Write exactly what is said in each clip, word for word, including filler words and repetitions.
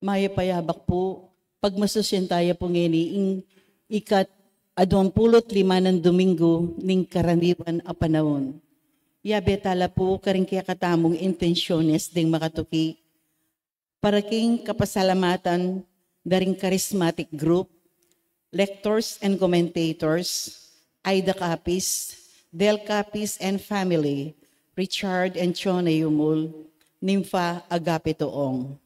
Mayap a yabak pu, pagmasusyan taya pu ngeni ing ikat aduang pulu't lima nang Domingo ning karaniwan a panaun. Yabe tala pu karing kekatamung intensyones ding makatuki. Para king kapasalamatan da ring charismatic group, lectors and commentators, Aida Capis, Del Capis and family, Richard and Chona Yumul, Nympha Agapito Ong.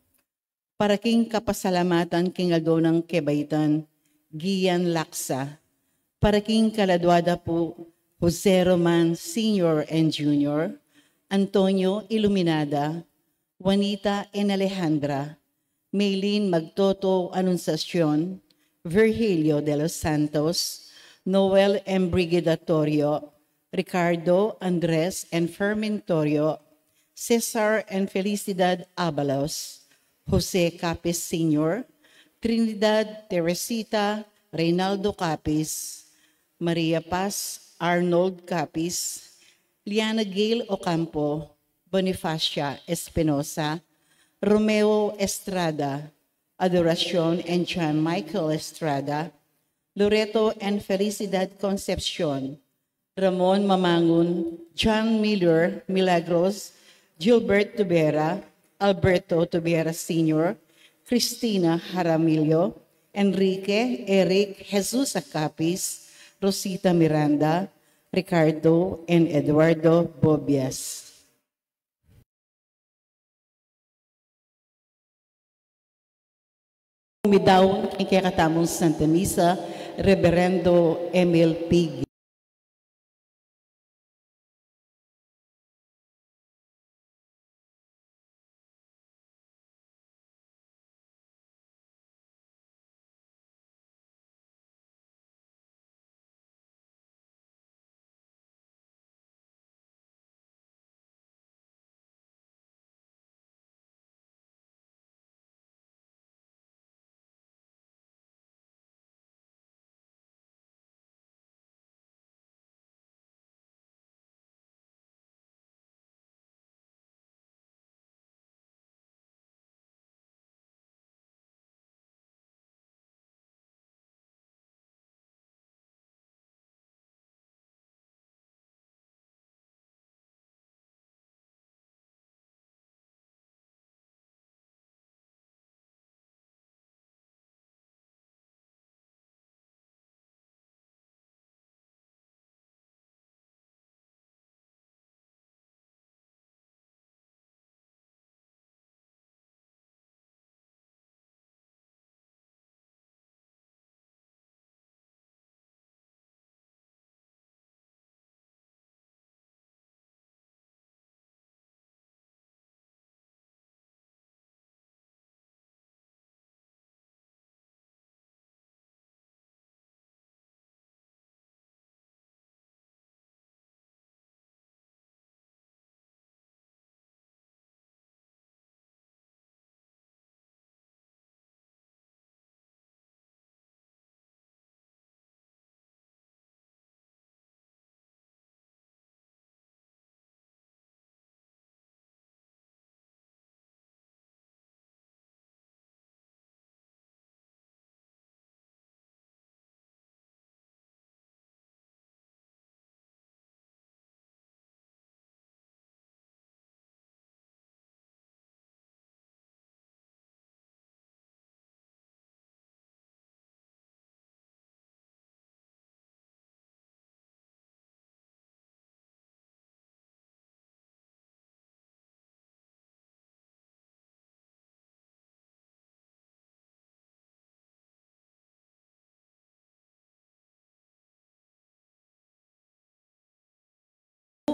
Para king kapasalamatan king aldo nang kebaitan, Gian Laksa. Para king kaladua da pu, Jose Roman Senior and Junior, Antonio Iluminada, Juanita and Alejandra, Maylin Magtoto Anunciacion, Virgilio de los Santos, Noel and Brigida Torio, Ricardo, Andres and Fermin Torio, Cesar and Felicidad Abalos, Jose Capis Senior, Trinidad Teresita Reynaldo Capis, Maria Paz Arnold Capis, Liana Gail Ocampo, Bonifacia Espinosa, Romeo Estrada, Adoracion and John Michael Estrada, Loreto and Felicidad Concepcion, Ramon Mamangun, John Miller Milagros, Gilbert Tubera, Alberto Tubera Senior, Cristina Jaramillo, Enrique Eric Jesus Acapis, Rosita Miranda, Ricardo and Eduardo Bobias. Umidaun king kekatamung Santa Misa, Reberendo Emil Pig.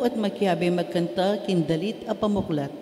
At makiabe magkanta king dalit a pamuklat.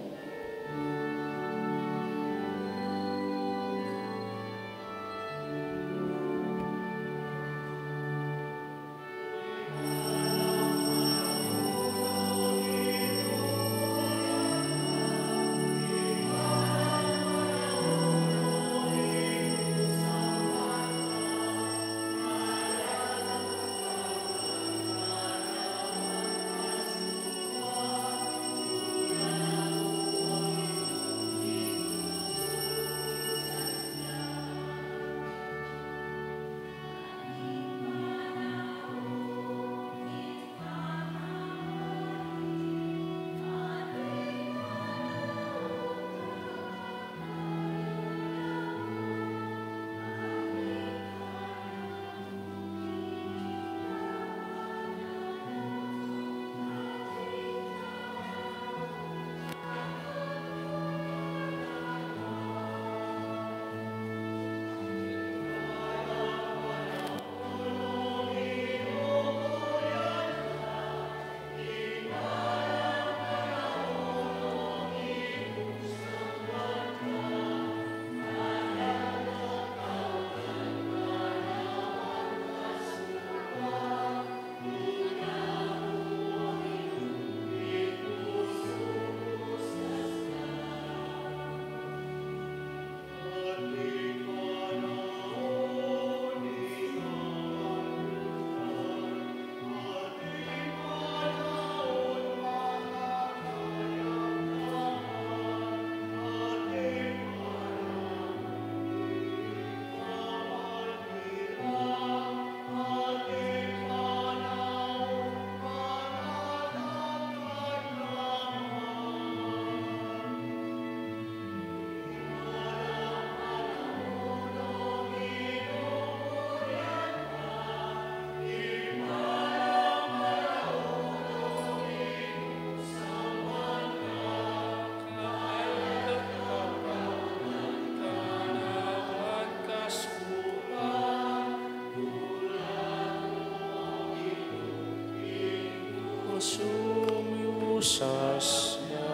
Sas na.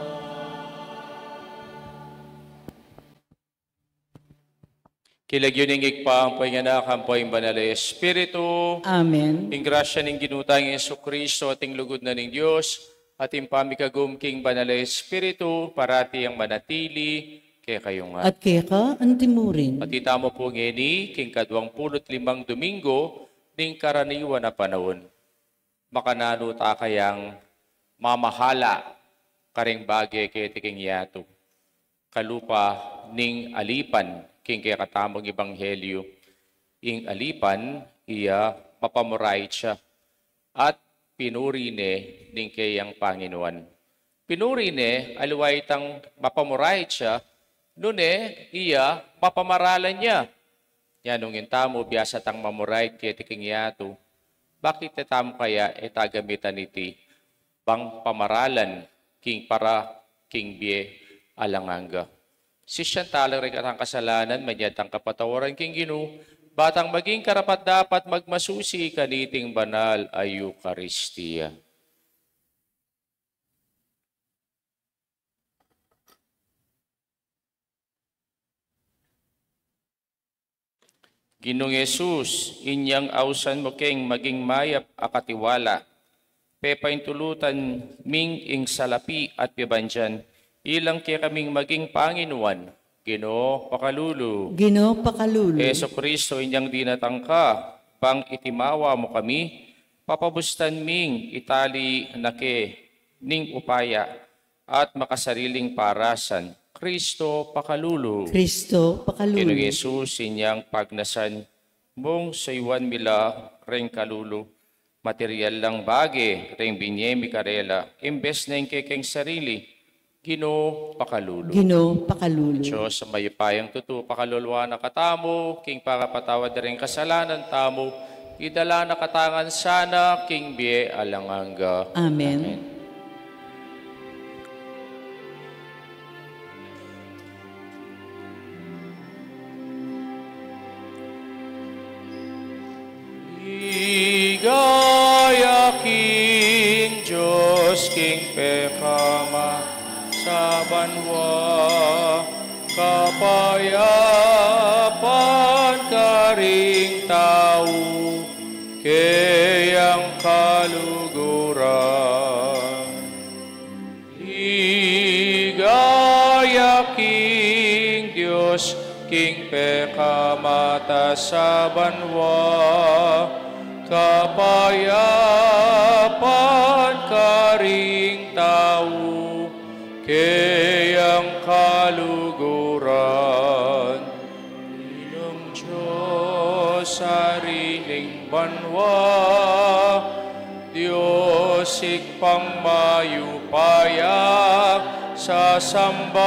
King lagyu ning Ibpa, ampo ing Anak, ampo ing Banal a Espiritu. Amen. Ing grasya ning Ginu tang Jesucristo, at ing lugud na ning Dios, at ing pamikagum king Banal a Espiritu, parati yang manatili kekayu ngan. At keka antimurin. At itamu pu ngeni king kaduang pulu't limang Domingo ning karaniwan a panaun. Makananu ta kayang mamahala karing bage keti king yatu? Kalupa ning alipan king kekatamung ebanghelyu. Ing alipan, iya mapamuralit ya, at pinuri ne ning keyang Panginuan. Pinuri ne, aliwa itang mapamuralit ya, nune iya mapamaralan ya. Nya nung ing tamu biasa tang mamuralit keti king yatu, bakit e tamu kaya e ta gamitan iti bang pamaralan king para king bie alang angga? Sisian tala ring kekatang kasalanan, manyad tang kapatawaran king Ginu, ba tang maging karapat-dapat magmasusi kaniting banal a Eukaristia. Ginung Jesus, inyang ausan mu keng maging mayap a katiwala, pepaintulutan ming ing salapi at pibandian, ilang kekaming maging Panginuan, Ginu pakalulu. Ginu pakalulu. Jesucristo, inyang dinatang ka, bang itimawa mu kami, papabustan ming itali na ke ning upaya at makasariling parasan, Cristo pakalulu. Cristo pakalulu. Ginung Jesus, inyang pagnasan mung suyuan mi la reng kalulu, material lang bage reng binie mi karela, imbes na ing kekeng sarili, Ginu pakalulu. Ginu pakalulu. Dios a mayupayang tutu, pakaluluan na katamu king pagpapatawad da ring kasalanan tamu, idala na katamu ngan sana king bie alang angga. Amen. Amen. Ligaya king Dios, king pekamatang sa banua, kapayapan karing tau, keyang kaluguran. Ligaya king Dios, king pekamatang sa banua, kapayapan karing tau, keyang kaluguran. Ginung Dios, Ari ning banua, Dios Ibpang mayupaya, sasamban,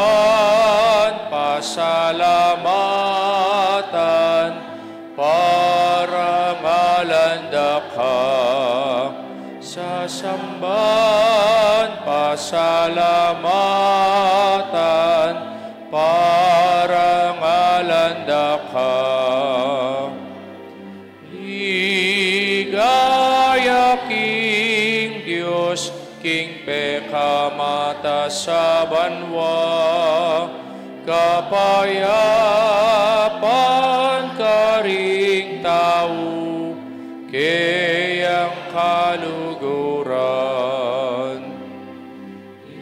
pasalamatan, parangalan da ka. Sasamban, pasalamatan, parangalan da ka. Ligaya king Dios, king pekamatang sa banua, kapayapan karing tau, keyang kaluguran.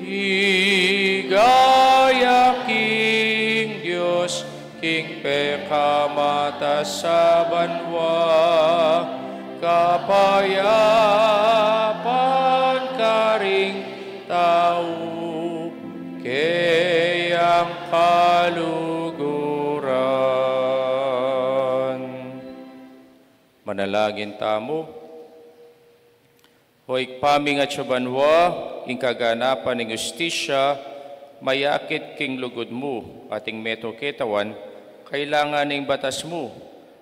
Ligaya king Dios, king pekamatang sa banua, kapayapan karing tau, keyang kaluguran. Manalangin tamu. O Ibpa ming atsu banua, ing kaganapan ning hustisya mayakit king lugud mu, at ing metung ketawan kailangan ning batas mu.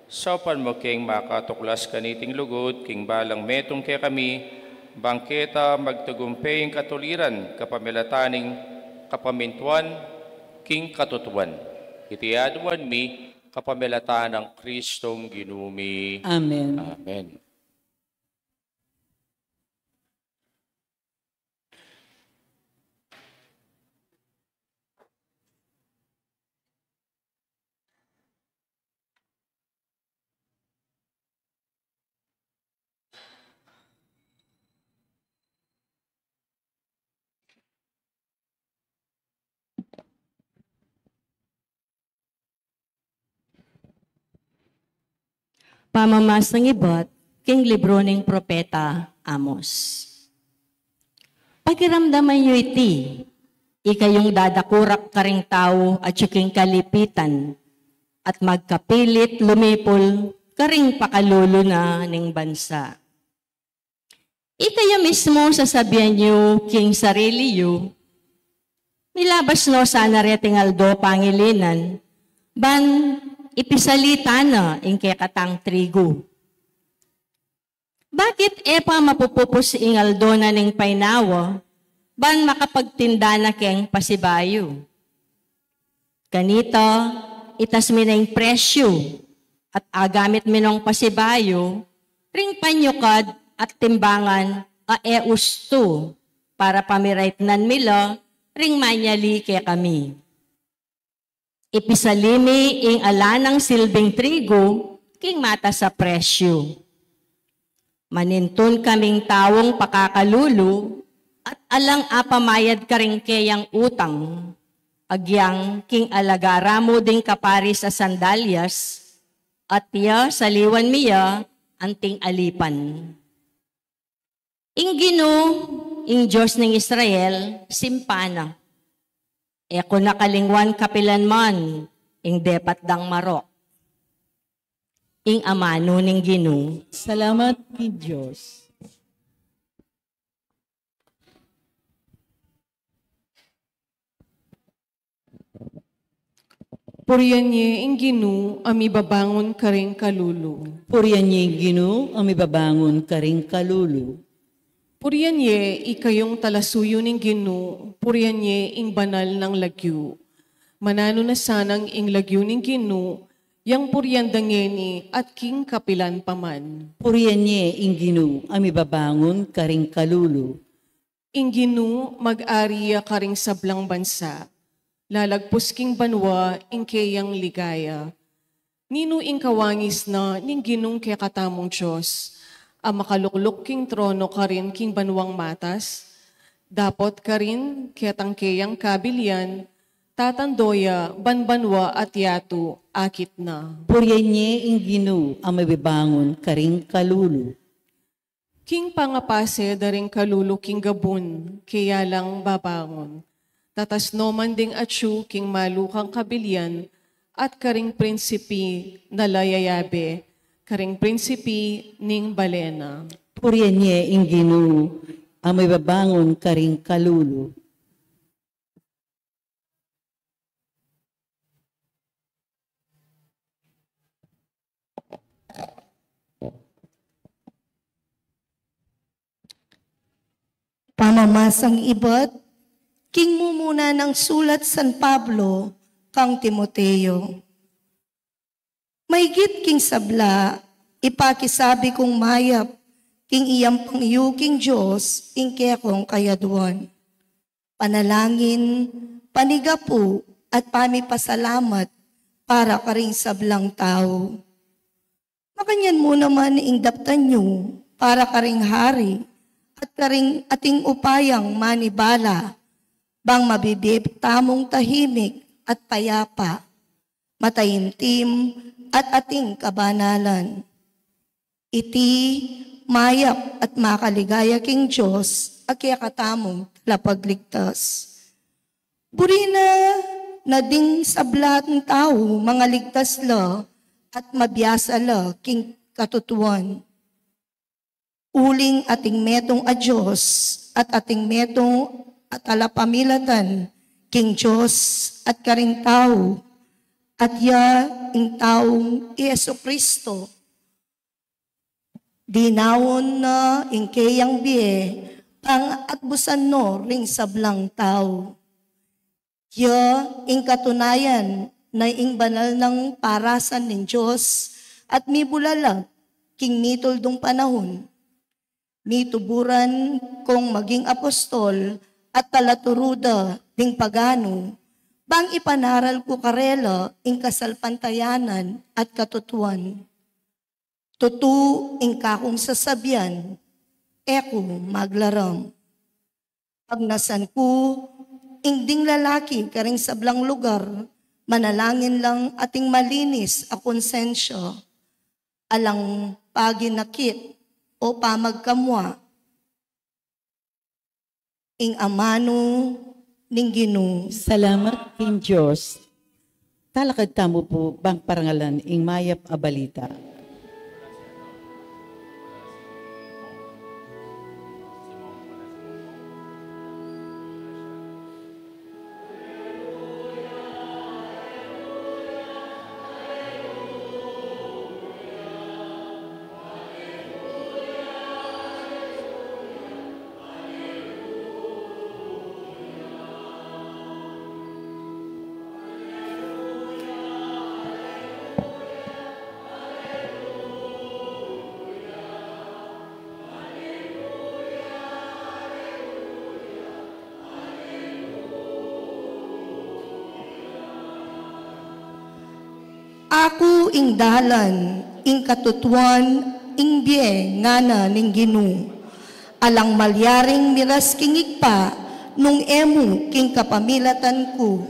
Saupan mu keng makatuklas kaniting lugud king balang metung kekami, bang keta magtagumpe ing katuliran kapamilatan ning kapamintuan king katutuan. Iti aduan mi kapamilatan nang Kristong Ginu mi. Amen. Amen. Pamamasang ibat king libro ning propeta Amos. Pakiramdaman yu iti, ikayung dadakurak karing tau atyu king kalipitan, at magkapilit lumipul karing pakalulu na ning bansa. Ikayu mismu sasabian yu king sarili yu, "Milabas no sana reting aldo pangilinan, ban ipisalita na ing kekatang trigu. Bakit e pa mapupupus ing aldo na ning painawa, ban makapagtinda na keng pasibayu?" Kanita, itas mi na ing presyu, at agamit mi nong pasibayu ring panyukad at timbangan a e ustu, para pamiraitnan mi la ring manyali kekami. Ipisali mi ing ala nang silbing trigu king matas a presyu. Manintun kaming taung pakakalulu at alang apamayad karing keyang utang, agyang king alagara mu ding kaparis a sandalyas, at ya saliwan mi ya anting alipan. Ing Ginu, ing Dios ning Israel, simpan na. E ku na kalingwan kapilan man ing depat dang marok. Ing amanu ning Ginu. Salamat king Dios. Purian ye ing Ginu a mibabangun karing kalulu. Purian ye ing Ginu a mibabangun karing kalulu. Purian ye ikayung talasuyu ning Ginu, purian ye ing banal nang lagyu. Mananu na sanang ing lagyu ning Ginu, yang purian da ngeni at king kapilan pa man. Purian ye ing Ginu a mibabangun karing kalulu. Ing Ginu mag-ari ya karing sablang bansa, lalagpus king banua ing keyang ligaya. Ninu ing kawangis na ning Ginung kekatamung Dios, a makalukluk king trono karin king banuang matas? Dapot karin ketang keyang kabilian, tatando ya ban banua at yatu akit na. Purian ye ing Ginu a mibabangun karing kalulu. King pangapase da ring kalulu king gabun, keya lang babangun. Tatas no man ding atyu king malukang kabilian, at karing prinsipi na la yayabe, karing prinsipi ning bale na. Purian ye ing Ginu a mibabangun karing kalulu. Pamamasang ibat king mumuna nang sulat San Pablo kang Timoteo. Maygit king sabla, ipakisabi kung mayap king iyampang yu king Dios ing kekong kayaduan. Panalangin, panigapu, at pamipasalamat para karing sablang tau. Makanyan mu naman ing daptan yu para karing hari at karing ating upayang manibala, bang mabibie tamung tahimik at payapa, mataimtim at ating kabanalan. Iti mayap at makaligaya king Dios a kekatamung talapagligtas. Buri na na ding sablang tau mangaligtas la at mabiasa la king katutuan. Uling ating metung a Dios at ating metung a talapamilatan king Dios at karing tau, at ya ing taung i Jesucristo. Dinaun na ing keyang bie, pangatbusan no ring sablang tau. Ya ing katunayan na ing banal nang parasan ning Dios at mibulalag king mituldung panahun. Mituburan kong maging apostol at talaturu da ding paganu, bang ipanaral ku karela ing kasalpantayanan at katutuan. Tutu ing kakung sasabian, e ku maglaram. Pagnasan ku ing ding lalaki karing sablang lugar, manalangin lang ating malinis a konsensya. alang paginakit o pamagkamua. Ing amanu ning Ginu. Salamat king Dios. Talakad tamu pu bang parangalan ing mayap a balita. Aku ing dalan, ing katutuan, ing bie, ngana ning Ginu. Alang malyaring miras king Ibpa nung e mu king kapamilatan ku.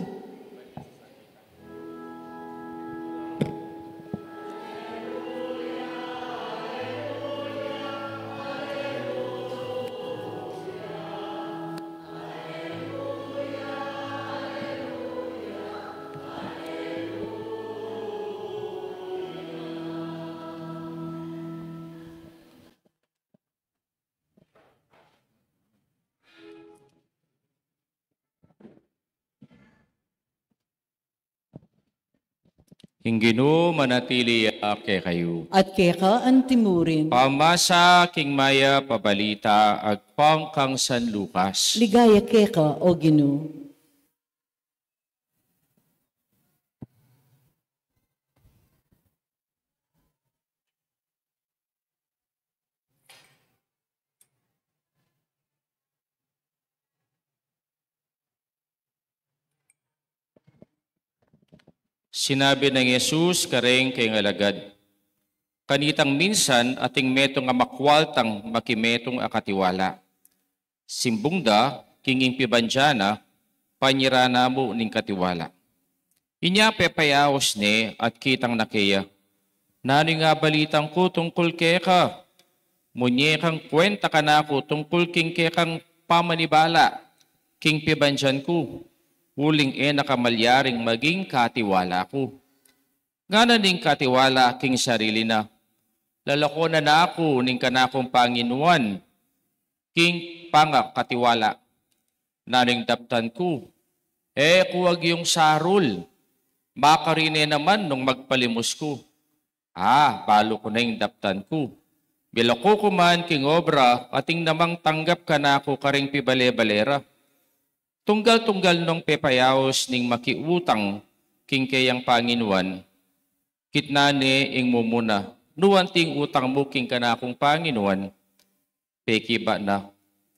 Ing Ginu manatili ya kekayu. At keka antimurin. Pamasa king mayap a balita agpang kang San Lucas. Ligaya keka, O Ginu. Sinabi nang Jesus kareng kayang alagad, kanitang minsan ating metung a makwal tang makimetung a katiwala. Simbung da king ing pibandian na, panyira na mu ning katiwala. Inya pepayaus ne at kitang na keya, nanu ing abalitang ku tungkul keka? Munye kang kwenta kanaku tungkul king kekang pamanibala king pibandian ku, uling e na ka malyaring maging katiwala ku. Ngana ning katiwala king sarili na, lalakonan na ku ning kanakung panginuan king pangakatiwala. Nanu ing daptan ku? E ku agyung sarul, makarine naman nung magpalimus ku. A, balu ku na ing daptan ku. Milako ku man king obra ating namang tanggap kanaku karing pibale-bale ra. Tunggal-tunggal nung pepayaus ning makiutang king keyang panginuan, kitnan ne ing mumuna, nu anting utang mu king kanakung panginuan? Pekibat na,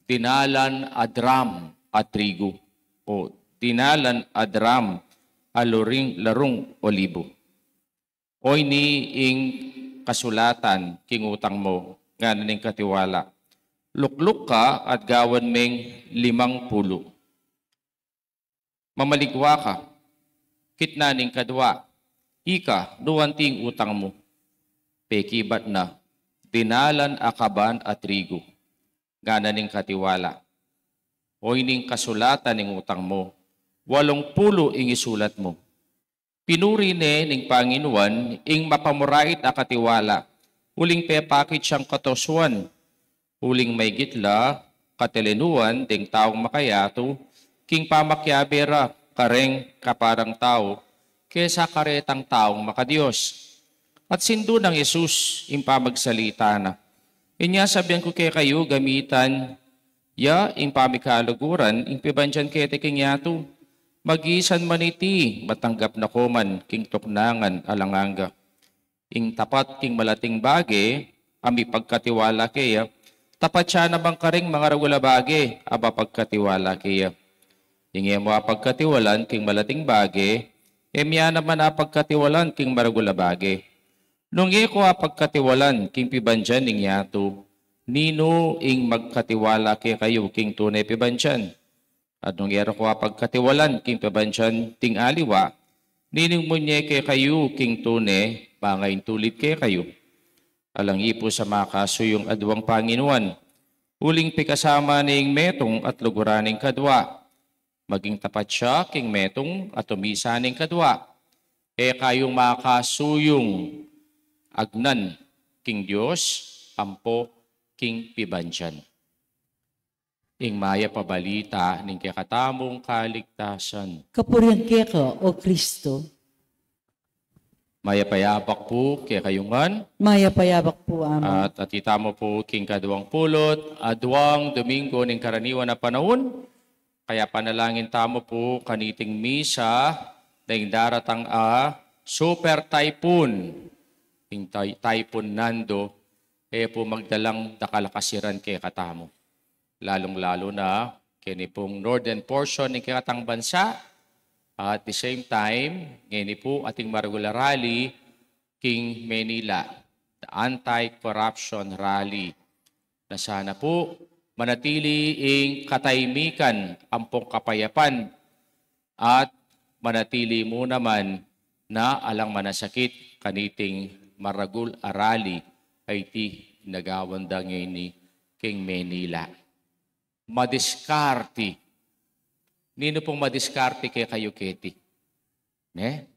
dinalan a dram a trigu, o dinalan a dram a luring, larung olibu. O ini ing kasulatan king utang mu, ngana ning katiwala. Lukluk ka at gawan meng limang pulu. Mamaligwa ka, kitnan ning kadwa, ika, nu anting utang mu? Pekibat na, dinalan a kaban a trigu, ngana ning katiwala. O ining kasulatan ning utang mu, walung pulu ing isulat mu. Pinuri ne ning Panginuan ing mapamurait a katiwala, uling pepakit yang katosuan, uling maigit la katelenuan deng taung makayatu king pamakiabe ra kareng kaparang tau kesa karetang taung makadios. At sindu nang Jesus ing pamagsalita na, inya sabian ku kekayu, gamitan ya ing pamikaluguran ing pibandian keti king yatu, magisan man iti matanggap na ko man king tuknangan alang angga. Ing tapat king malating bage a mipagkatiwala keya, tapat ya naman karing mangaragul a bage a mapagkatiwala keya. Ing e mu apagkatiwalan king malating bage, e mu ya naman apagkatiwalan king maragul a bage. Nung e ko apagkatiwalan king pibandian ning yatu, ninu ing magkatiwala kekayu king tune pibandian? At nung e ra ko apagkatiwalan king pibandian ding aliwa, ninung munye kekayu king tune mangaintulid kekayu? Alang ipu sa makasuyung aduang panginuan, uling pikasama ning metung at luguran ning kadua. Maging tapat ya king metung at umisa ning kadua. E kayu makasuyung agnan king Dios ampo king pibandian. Ing mayap a balita ning kekatamung kaligtasan. Kapurian keka, O Kristo. Mayap a yabak pu kekayu ngan. Mayap a yabak pu, Among. At atyu tamu pu king kaduang pulu't aduang Domingo ning karaniwan a panaun. Kaya panalangin tamu pu kaniting misa na ing daratang a super typhoon, ing ty-, Typhoon Nando, e pu magdalang dakal a kasiran kekatamu. Lalung-lalu na keni pung northern portion ning kekatang bansa. At the same time, ngeni pu ating maragul a rally king Manila, the anti-corruption rally. Na sana pu manatili ing katahimikan ampong kapayapan at manatili mu naman na alang manasakit kaniting maragul a rally a iti nagawan da ngeni king Manila. Madiskarte. Ninu pung madiskarte kekayu keti? Ne?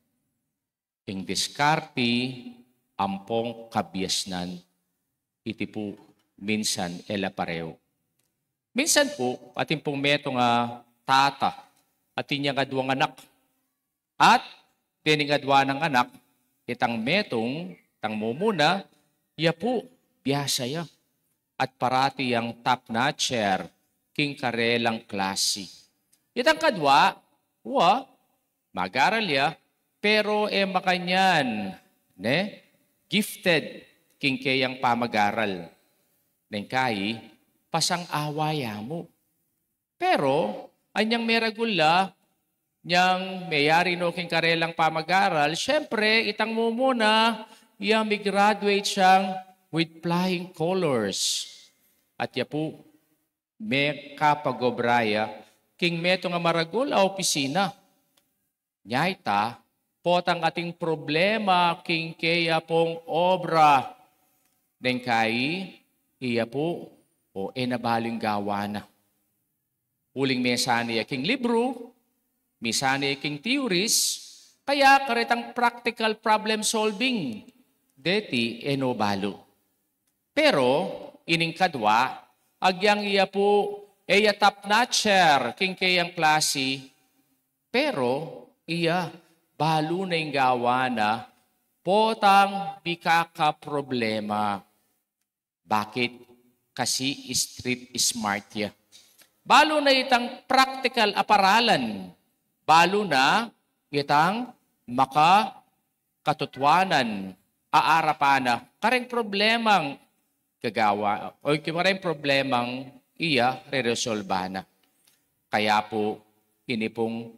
Ing diskarte ampong kabiasnan, iti pu minsan e la pareu. Minsan pu, atin pung metung a tata, atin yang aduang anak. At dening adua nang anak, itang metung, itang mumuna, ya pu, biasa ya. At parati yang top notcher king karelang klasi. Itang kadua, wa, magaral ya, pero e makanyan, ne? Gifted king keyang pamagaral. Neng kai, pasang-awa ya mu. Pero anyang meragul la, nyang meyari no king karelang pamagaral, siyempre, itang mumuna, ya mi-graduate yang with flying colors. At ya pu, mekapag-obra ya king metung a maragul a opisina. Nya ita, potang ating problema king keya pung obra. Neng kai, iya pu, o, e na balu ing gawa na. Uling mesane ya king libru, mesane ya king theories, kaya karetang practical problem solving, deti e no balu. Pero ining kadua, agyang iya pu, e ya top notcher king keyang klasi, pero iya, balu na ing gawa na, potang bika ka problema. Bakit? Kasi street smart ya. Balu na itang practical a paralan. Balu na itang makakatutuanan a arapan na kareng problemang gagawa, o kareng problemang iya reresolba na. Kaya pu, ini pung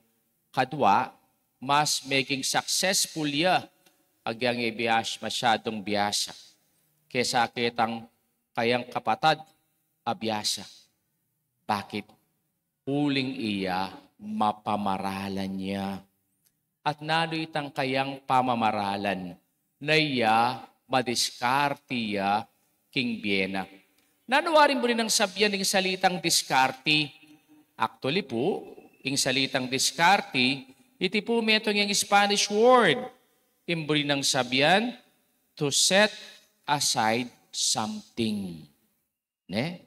kadua, mas meging successful ya, agyang e bias-, masyadong biasa, kesa ketang kayang kapatad a biasa. Bakit? Uling iya mapamaralan ya. At nanu itang kayang pamamaralan, na iya madiskarte ya king bie na. Nanu waring buri nang sabian ing salitang diskarte? Actually pu, ing salitang diskarte, iti pu metung yang Spanish word, ing buri nang sabian, to set aside something. Ne?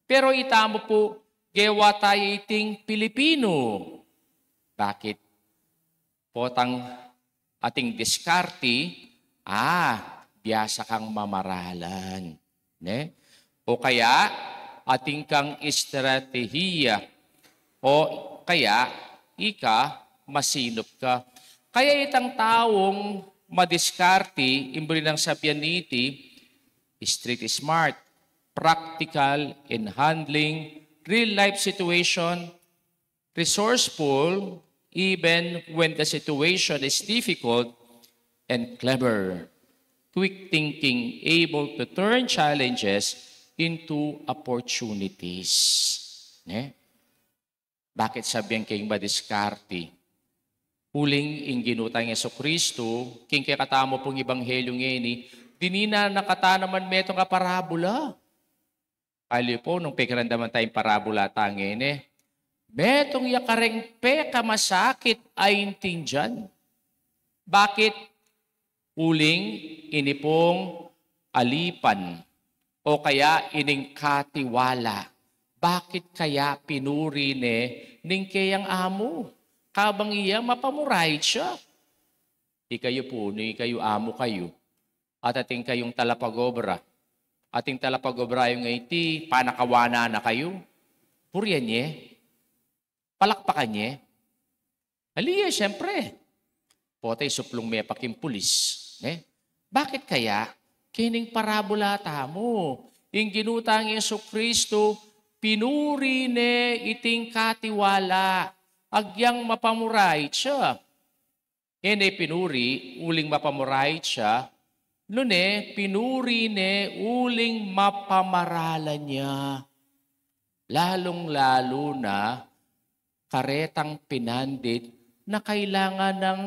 Pero itamu pu, gewa taya iting Pilipinu. Bakit? Potang ating diskarte, ah, biasa kang mamaralan. Ne? O kaya, atin kang estratehiya. O kaya, ika, masinup ka. Kaya itang taung madiskarte, ing buri nang sabian niti, street smart, practical in handling real life situation, resourceful even when the situation is difficult, and clever, quick thinking, able to turn challenges into opportunities. Ne? Bakit sabian keng madiskarte? Uling ing Ginu tang Jesucristo, king kekatamu pung ebanghelyu ngeni, Dininan na kata naman metung a parabula. Aliwa pu, nung pekiramdaman taya ing parabula tang ngeni, metung ya kareng pekamasakit a intindian. Bakit? Uling ini pung alipan, o kaya ining katiwala. Bakit kaya pinuri ne ning keyang amu? Kabang iya mapamurayit ya. Ikayu pu, nung ikayu amu kayu, at atin kayung talapagobra, atin talapagobra yu ngeni, panakawanan na kayu, purian ye, palakpakan ye. Ali ye, siyempre. Potang suplung me pa king pulis, ne? Bakit kaya? Kening parabula tamu, ing Ginu tang Jesucristo, pinuri ne iting katiwala, agyang mapamurayit ya. E ne pinuri uling mapamurayit ya, nune pinuri ne uling mapamaralan ya. Lalung-lalu na karetang pinandit na kailangan nang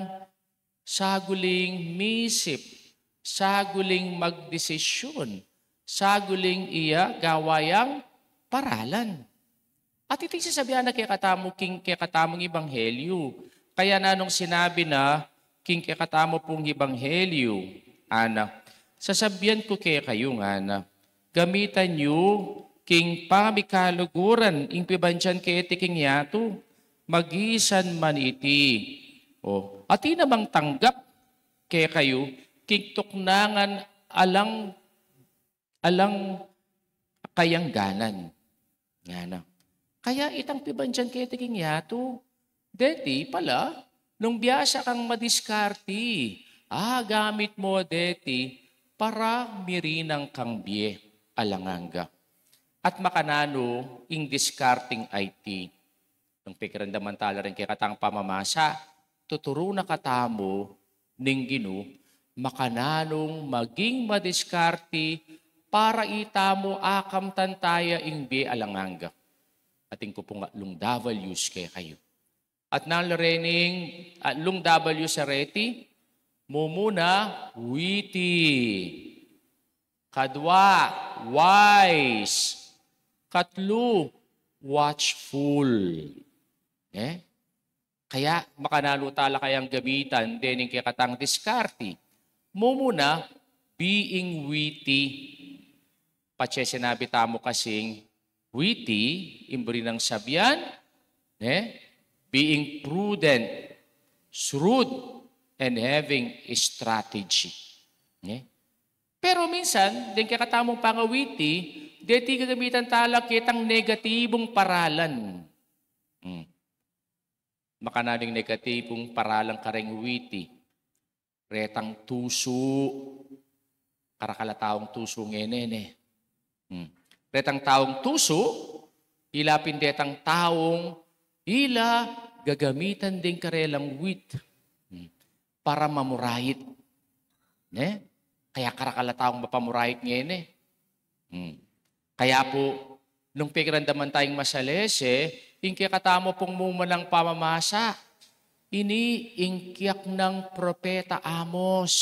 saguling misip, saguling magdesisyun, saguling iya gawa yang paralan. At iti ing sasabian na kekatamu king kekatamung ebanghelyu. Kaya nanung sinabi na king kekatamu pung ebanghelyu, ana, sasabian ku kekayu, ngana, gamitan yu king pamikaluguran ing pibandian keti king yatu, magisan man iti. O, atin namang tanggap kekayu king tuknangan alang, alang kayangganan. Ngana. Kaya itang pibandian keti king yatu, deti pala, nung biasa kang madiskarte, a, gamit mu deti para mirinang kang bie alang angga. At makananu ing diskarteng iti? Nung pekiramdaman tala ring kekatang pamamasa, tuturu na katamu ning Ginu, makananung maging madiskarte para itamu akamtan taya ing bie alang angga. Atin ku pung atlung W's kekayu. At nanu la rening atlung W's a reti, mumuna, witty. Kadwa, wise. Katlu, watchful. E? Kaya makananu tala kayang gamitan dening kekatang diskarte? Mumuna, being witty. Patse sinabi tamu kasing witty, ing buri nang sabian, ne? Being prudent, shrewd, and having a strategy. Ne? Pero minsan, deng kekatamung panga-witty, deti gagamitan tala ketang negatibung paralan. Hmm. Makananu ing negatibung paralan kareng witty? Retang tusu. Karakal a taung tusu ngeni, ne? Hmm. Retang taung tusu, ila pin detang taung ila gagamitan deng karelang wit, hmm, para mamurayit. Ne? Kaya karakal a taung mapamurayit ngeni. Hmm. Kaya pu, nung pekiramdaman tayang masalese, ing kekatamu pung mumunang pamamasa, ini ing kiyaknang Propeta Amos.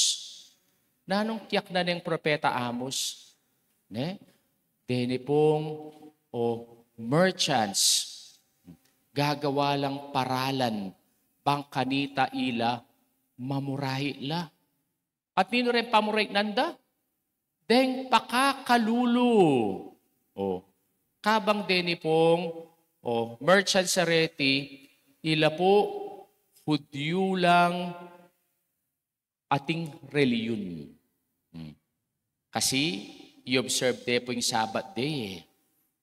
Nanung kiyaknan neng Propeta Amos? Ne? Deni pung, o, merchants, gagawa lang paralan, bang kanita ila mamurayit la. At ninu reng pamurayit nanda? Deng pakakalulu. O, kabang deni pung, o, merchants a reti, ila pu Hudyu lang ating reliyun. Hmm. Kasi, i-observe de pu ing Sabbath day, e.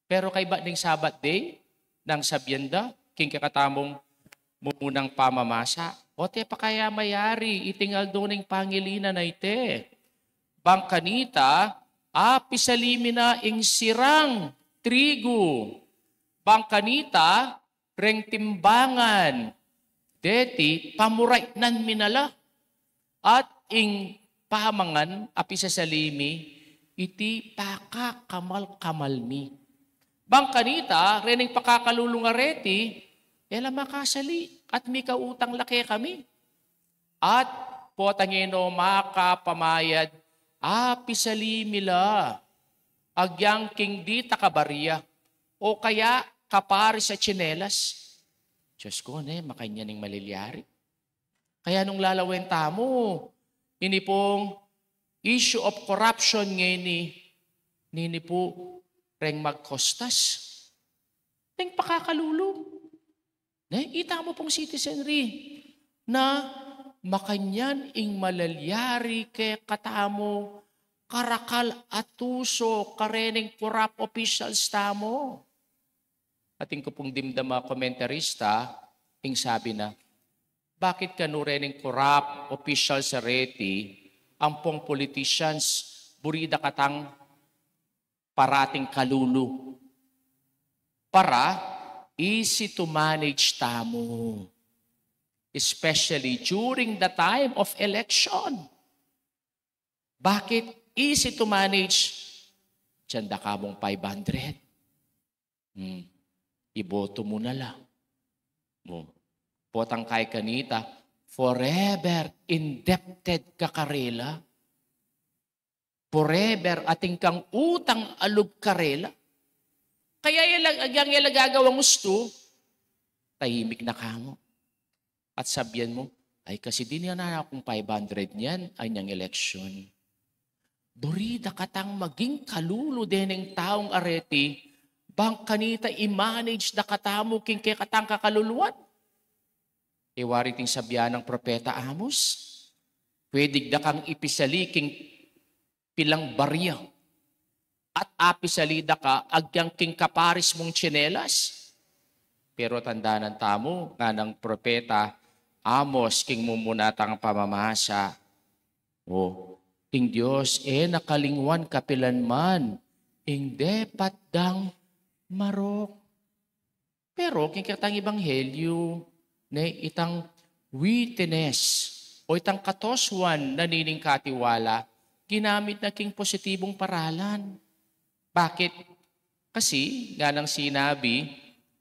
Pero kaybat ning Sabbath day, nang sabian da king kekatamung mumunang pamamasa, o, te pa kaya mayari iting aldo ning pangilinan a iti? Bang kanita, apisalimi na ing sirang trigu. Bang kanita, reng timbangan deti pamuraitnan mi na la, at ing pamangan a pisasalimi iti pakakamal-kamal mi. Bang kanita, rening pakakalulu a reti, e la makasali at mikautang la kekami. At potang e no makapamayad apisali mi la agyang king ditak a barya, o kaya kaparis a tsinelas. Diyos ko, ne, makanyan ing malilyari. Kaya nung lalawen tamu, ini pung issue of corruption ngeni, nini pu reng magkostas, reng pakakalulu. Ne, ita mu pung citizenry na makanyan ing malalyari kekatamu, karakal a tuso kareng corrupt officials tamu. Atin ku pung dimdam a komentarista, ing sabi na, "Bakit kanu reng corrupt officials a reti, ampong politicians, buri da katang parating kalulu? Para easy to manage tamu, especially during the time of election." Bakit easy to manage? Diyan da kamung five hundred. Hmm. Iboto mu na la. Mo. Potang kay kanita, forever indebted ka karela. Forever atin kang utang a lub karela. Kaya ila, agyang ila gagawang ustu, tahimik na kamu. At sabian mu, "Ay, kasi dinan na kung five hundred niyan, anyang eleksyon." Buri da katang maging kalulu deneng taung areti, bang kanita i-manage da katamu king kekatang kakaluluan. E wari ting sabian nang propeta Amos, "Pwede da kang ipisali king pilang barya, at apisali da ka agyang king kaparis mung tsinelas." Pero tandanan tamu, nganang propeta Amos king mumuna tang pamamasa, "O, ing Dios e na kalingwan kapilanman ing depat dang marok." Pero king kekatang ebanghelyu, ne, itang witness o itang katosuan na nining katiwala, ginamit na king positibung paralan. Bakit? Kasi, nganang sinabi,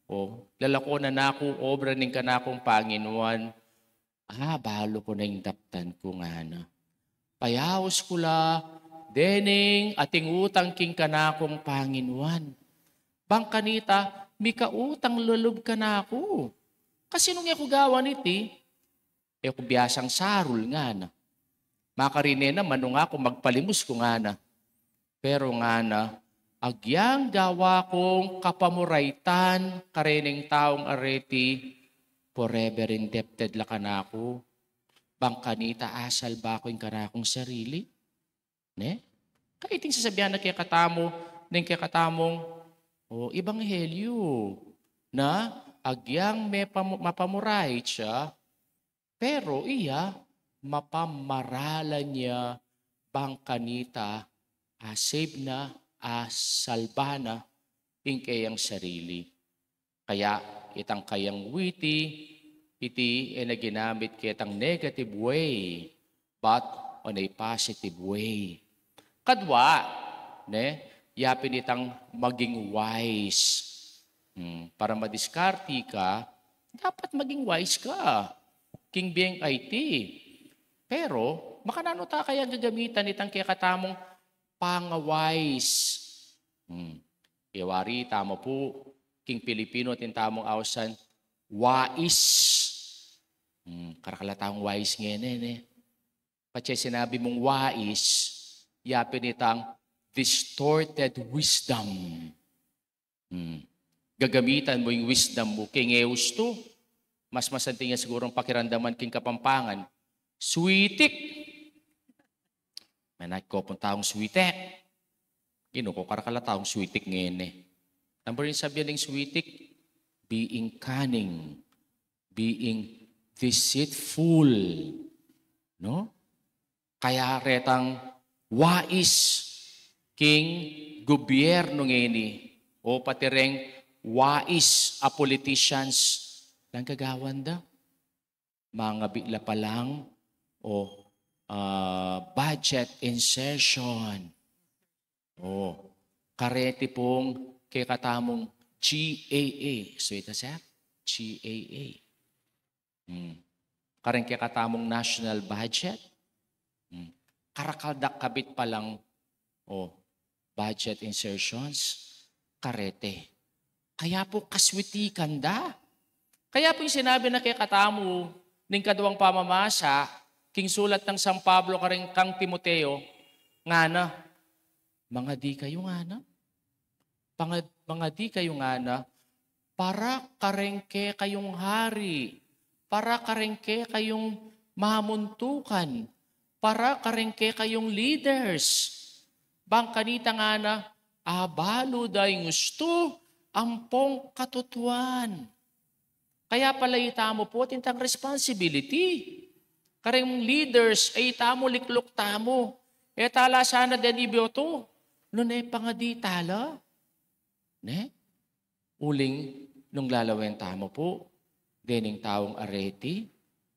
"O, lalako na naku obra ning kanakung Panginuan, ah, balu ku na ing daptan ku," ngana. "Payaus ku la dening ating utang king kanakung Panginuan. Bang kanita, mikautang lub kanaku. Kasi nung e ku gawan iti, e ku biasang sarul," ngana. "Makarine naman nung aku magpalimus ku," ngana. Pero ngana, "Agyang gawa kung kapamuraitan kareng taung areti, forever indebted la kanaku. Bang kanita, asalba ku ing kanakung sarili." Ne? Kaya iting sasabian na kekatamu, ning kekatamung, o, ebanghelyu, na agyang me pamu-, mapamurait ya, pero iya, mapamaralan ya bang kanita, a-save na, a-salba na ing keyang sarili. Kaya itang kayang witi, iti e na ginamit ketang negative way, but on a positive way. Kadwa, ne, yapin itang maging wise. Hmm, para madiskarte ka, dapat maging wise ka king bie a iti. Pero, makananu ta kayang gagamitan itang kekatamung panga-wise? Hmm. E wari tamu pu, king Pilipino, atin tamung ausan, wais. Hmm, karakal a taung wais ngeni, ne? Patse sinabi mung wais, yapin itang distorted wisdom. Hmm. Gagamitan mu ing wisdom mu king e ustu. Mas masanting ya sigurung pakiramdaman king Kapampangan, switik. Manat ko pung taung switik. Inu ko karakal a taung switik ngeni? Nanu pu ring sabian ning switik? Being cunning, being deceitful. No? Kaya retang wais king gobyernu ngeni, o pati reng wais a politicians, alang gagawan da? Mangabi la palang, o, ah, budget insertion. O, kareti pung kekatamung G A A. So, ita, sir? G A A. Hmm. Kareng kekatamung national budget. Hmm. karakal da kabit pa lang, o, budget insertions, karete. Kaya pu kaswitikan da. Kaya pu ing sinabi na kekatamu ning kaduang pamamasa, king sulat nang San Pablo karing kang Timoteo, ngana, mangadi kayu ngana. Pangad-, mangadi kayu ngana, para kareng kekayung hari, para kareng kekayung mamuntukan, para kareng kekayung leaders. Bang kanita ngana, abalu da ing ustu ampong katutuan. Kaya pala itamu pu atin tang responsibility. Kareng leaders, e itamu likluk tamu. E tala sana deni biotu, nune pangadi tala. Ne? Uling nung lalawen tamu pu, dening taung areti,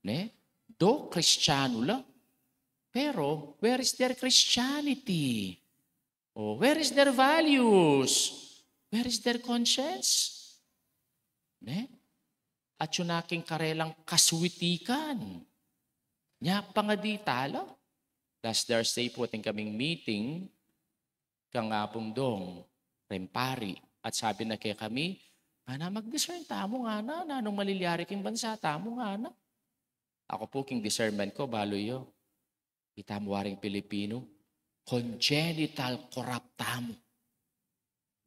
ne? Do Kristiyanu la. Pero, where is their Christianity? O, where is their values? Where is their conscience? Ne? Atyu na king karelang kaswitikan. Nya pangadi tala. Last Thursday pu atin kaming meeting, kang Apung Dong, reng pari, at sabi na kekami, ngana, mag-discern tamu ngana, nanung malilyari king bansa tamu ngana. Aku pu king discernment ku, balu yu. Itamu waring Pilipinu, congenital corrupt tamu.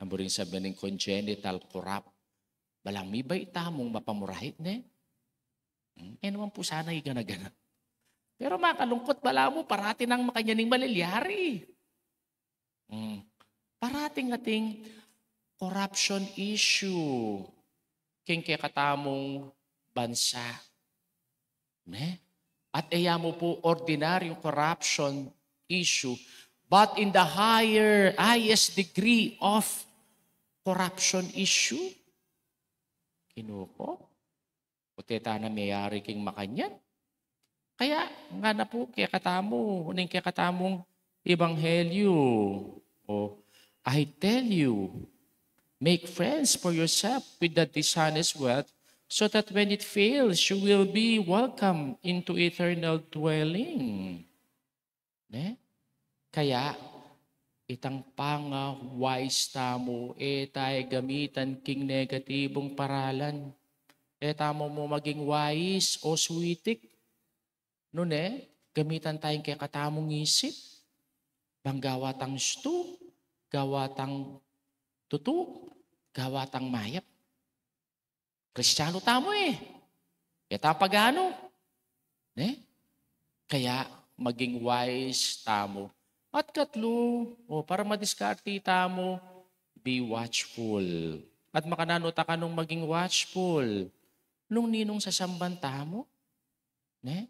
Ang buring sabihan ning congenital corrupt, balang mibait tamung mapamurahit, ne? Hmm, e naman pu sana igana-gana. Pero makalungkut, balamu parati nang makanyan ing malilyari. Hmm. Parating ating corruption issue king kekatamung bansa. Ne? At e ya mu pu ordinaryung corruption issue, but in the higher, highest degree of corruption issue. Kinuko? O, teta na meyari king makanyan. Kaya ngana pu kekatamu, ning kekatamung ebanghelyu. O, I tell you, make friends for yourself with the dishonest wealth, so that when it fails, you will be welcomed into eternal dwelling. Ne? Kaya, itang panga-wise tamu, e tamu gamitan king negatibung paralan. E tamu mu maging wise o switik. Nune, gamitan taya ing kekatamung isip. Bang gawa tang ustu, gawa tang tutu, gawa tang mayap. Kristiyanu tamu e. E ta paganu. Ne? Kaya maging wise tamu. At katlu, o, para madiskarte tamu, be watchful. At makananu ta kanung maging watchful? Nung ninung sasamban tamu, ne?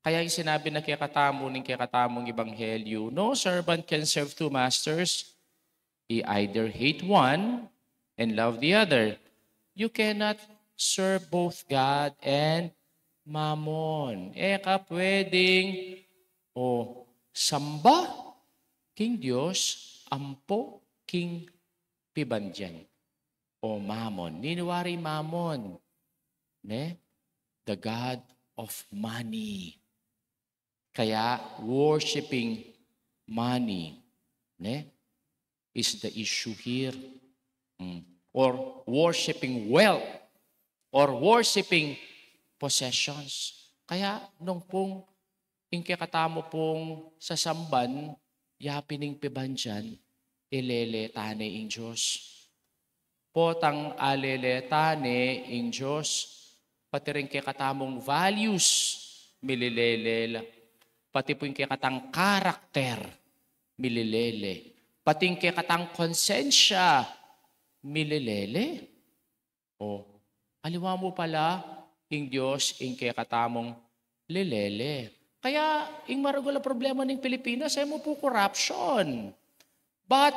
Kaya ing sinabi na kekatamu ning kekatamung ebanghelyu, no servant can serve two masters. He either hate one and love the other. You cannot serve both God and mammon. E ka pwedeng, o, samba king Dios ampo king pibandian o mammon. Ninu wari mammon? Ne? The god of money. Kaya worshiping money, ne, is the issue here. Mm. Or worshiping wealth, or worshiping possessions. Kaya nung pung ing kekatamu pung sasamban, yapin ing pibandian, ilele tane ing Dios. Potang alele tane ing Dios, pati ring kekatamung values, mililele la. Pati pu ing kekatang karakter, mililele. Pati ing kekatang konsensya, mililele. O, aliwa mu pala, ing Dios, ing kekatamung lelele. Kaya, ing maragul a problema ning Pilipinas, e mu pu corruption. But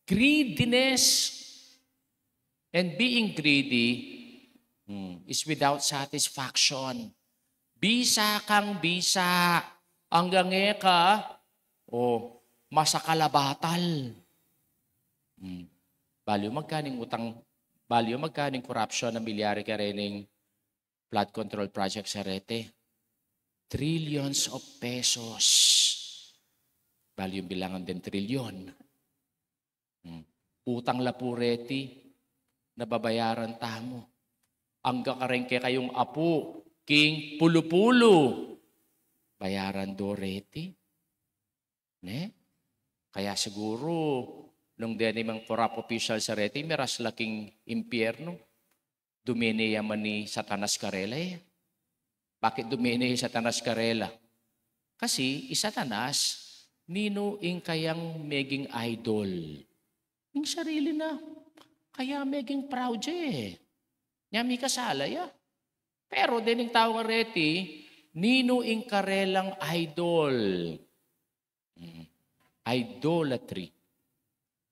greediness and being greedy, hmm, is without satisfaction. Bisa kang bisa, anggang e ka, o, masakal a batal. Hmm. Balu yu magkaning utang, balu yu magkaning corruption a milyari karening flood control project sa Rete. Trillions of pesos. Balu yung bilangan den trilyon. Hmm. Utang la pu reti, nababayaran tamu. Angga kareng kekayung apu, king pulu-pulu, bayaran do reti. Ne? Kaya siguru, nung deni mang corrupt official sa reti, miras la king impyernu. Dumene ya man i Satanas karela, e. Bakit dumene i Satanas karela? Kasi i Satanas, ninu ing kayang meging idol? Ing sarili na. Kaya meging proud ya, e. Nya mikasala ya. Pero dening tau nga reti, ninu ing karelang idol? Mm. Idolatry.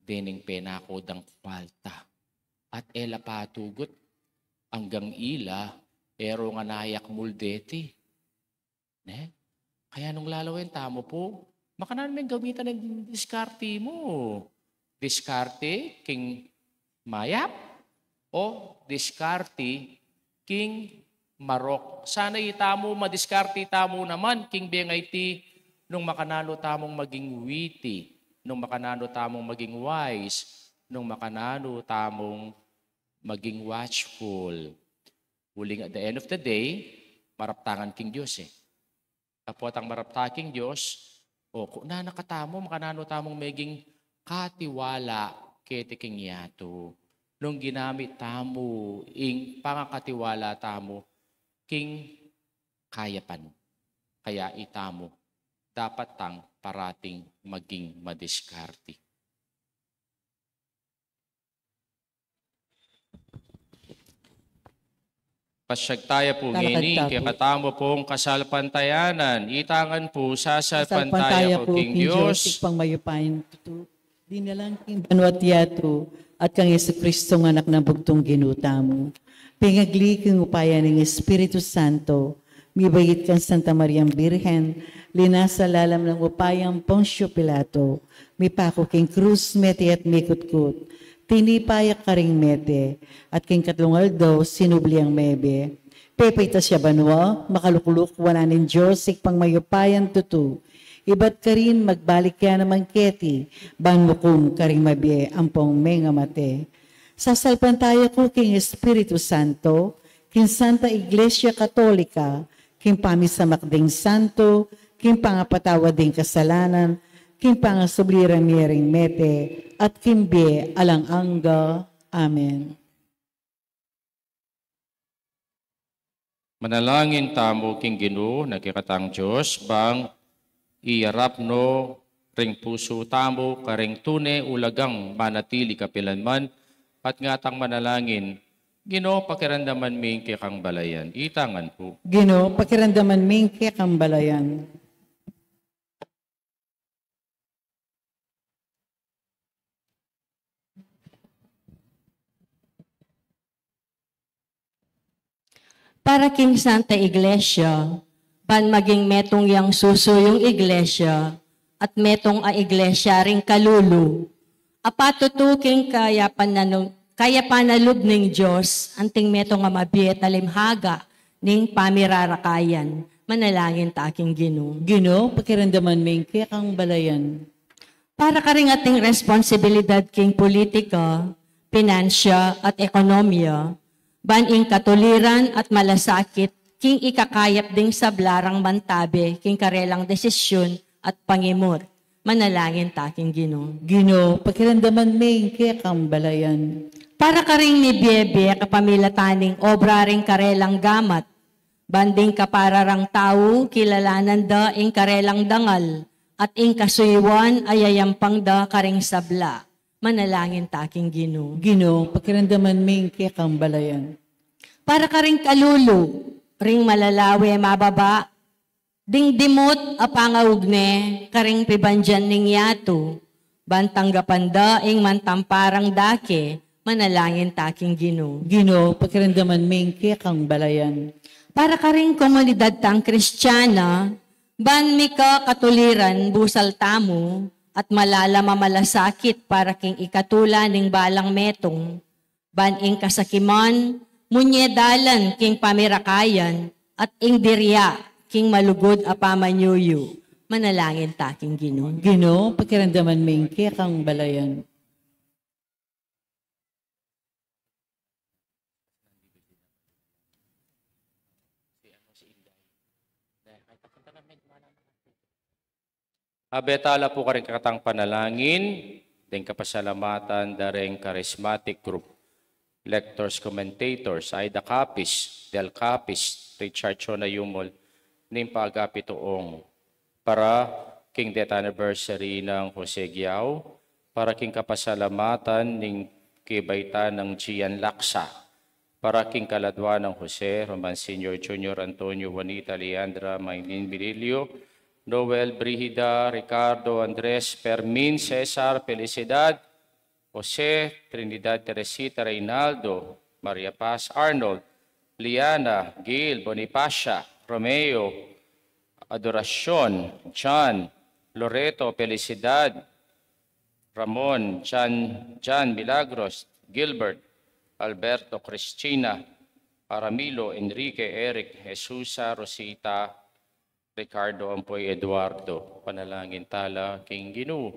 Dening penako dang kwalta. At e la patugut anggang ila, e ro nga nayakmul deti. Ne? Kaya nung lalawen tamu pu, makananu meng gamitan ing diskarte mu? Diskarte king mayap o diskarte king marok? Sana itamu, madiskarte tamu naman king bie ngeni, nung makananu tamung maging witty, nung makananu tamung maging wise, nung makananu tamung maging watchful. Uling at the end of the day, maraptangan king Dios, e. Kapatang marapta king Dios, o, kuna na katamu, makananu tamung meging katiwala keti king yatu. Nung ginamit tamu ing pangakatiwala tamu king kayapan. Kaya itamu, dapat tang parating maging madiskarte. Pasyag taya pu ngeni, kekatamu pung kasalpantayanan, itangan pu, sasalpantaya ku king Dios, Ibpang mayupayang tutu, dinalang king banua't yatu, at kang Jesucristo nga Anak nang bugtung Ginu tamu. Pengagli king upaya ning Espiritu Santo, mibait kang Santa Mariang Birhen, linasa lalam ning upayang Poncio Pilato, mipaku king krus, mete at mikutkut, tinipa ya karing mete, at king katlung aldo sinubli yang mebie. Pepaitas ya banua, makalukluk wanan ning Dios Ibpang mayupayang tutu. Ibat karin magbalik ya naman keti, ban mukum karing mabie ampong mengamate. Sasalpantaya ku king Espiritu Santo, king Santa Iglesia Katolika, king pamisamak ding santo, king pangapatawad ding kasalanan, king pangasubli rang mie ring mete, at king bie alang angga. Amen. Manalangin tamu king Ginu, a kekatang Dios, ban iyarap no ring pusu tamu karing tune ulagang manatili kapilanman, at ngatang manalangin, Ginu, pakiramdaman mi ing kekang balayan. Itangan pu. Ginu, pakiramdaman mi ing kekang balayan. Para king Santa Iglesia, ban maging metung yang susu yung Iglesia, at metung a Iglesia ring kalulu, a patutu king kayapan na nu-, kayapan a lub ning Dios, anting metung a mabie talimhaga ning pamirarakayan. Manalangin ta king Ginu. Ginu, pakiramdaman mi ing kekang balayan. Para karing ating responsibilidad king politika, pinansya, at ekonomiya, ban ing katuliran at malasakit king ikakayap ding sabla rang mantabe king karelang desisyun at pangimut. Manalangin ta king Ginu. Ginu, pakiramdaman mi ing kekang balayan. Para karing mibie-bie kapamilatan ning obra ring karelang gamat, ban ding kapara rang tau kilalanan da ing karelang dangal, at ing kasuyuan a yayampang da karing sabla. Manalangin ta king Ginu. Ginu, pakiramdaman mi ing kekang balayan. Para karing kalulu ring malalawe mababa, ding dimut a pangaugne karing pibandian ning yatu, ban tanggapan da ing mantamparang dake. Manalangin ta king Ginu. Ginu, pakiramdaman mi ing kekang balayan. Para karing komunidad tang Kristiana, ban mika katuliran busal tamu, at malalam a malasakit para king ikatula ning balang metung, ban ing kasakiman munye dalan king pamirakayan, at ing dirya king malugud a pamanyuyu. Manalangin ta king Ginu. Ginu, pakiramdaman mu ing kekang balayan. Abe tala pu karing kekatang panalangin, deng kapasalamatan da reng charismatic group, lectors, commentators, Aida Capiz, Del Capiz, Richard Chona Yumul, ning pagapi tuong para king death anniversary nang Jose Guiao, para king kapasalamatan ning kebaitan nang Gian Laksa, para king kaladua nang Jose, Roman Senior, Junior, Antonio, Juanita, Leandra, Maylin, Mirilio, Noel, Brigida, Ricardo, Andres, Fermin, Cesar, Felicidad, Jose, Trinidad, Teresita, Reynaldo, Maria Paz, Arnold, Liana, Gil, Bonifacia, Romeo, Adoracion, John, Loreto, Felicidad, Ramon, Jan, Jan, Milagros, Gilbert, Alberto, Cristina, Aramilo, Enrique, Eric, Jesusa, Rosita, Ricardo, ampo i Eduardo. Panalangin tala king Ginu.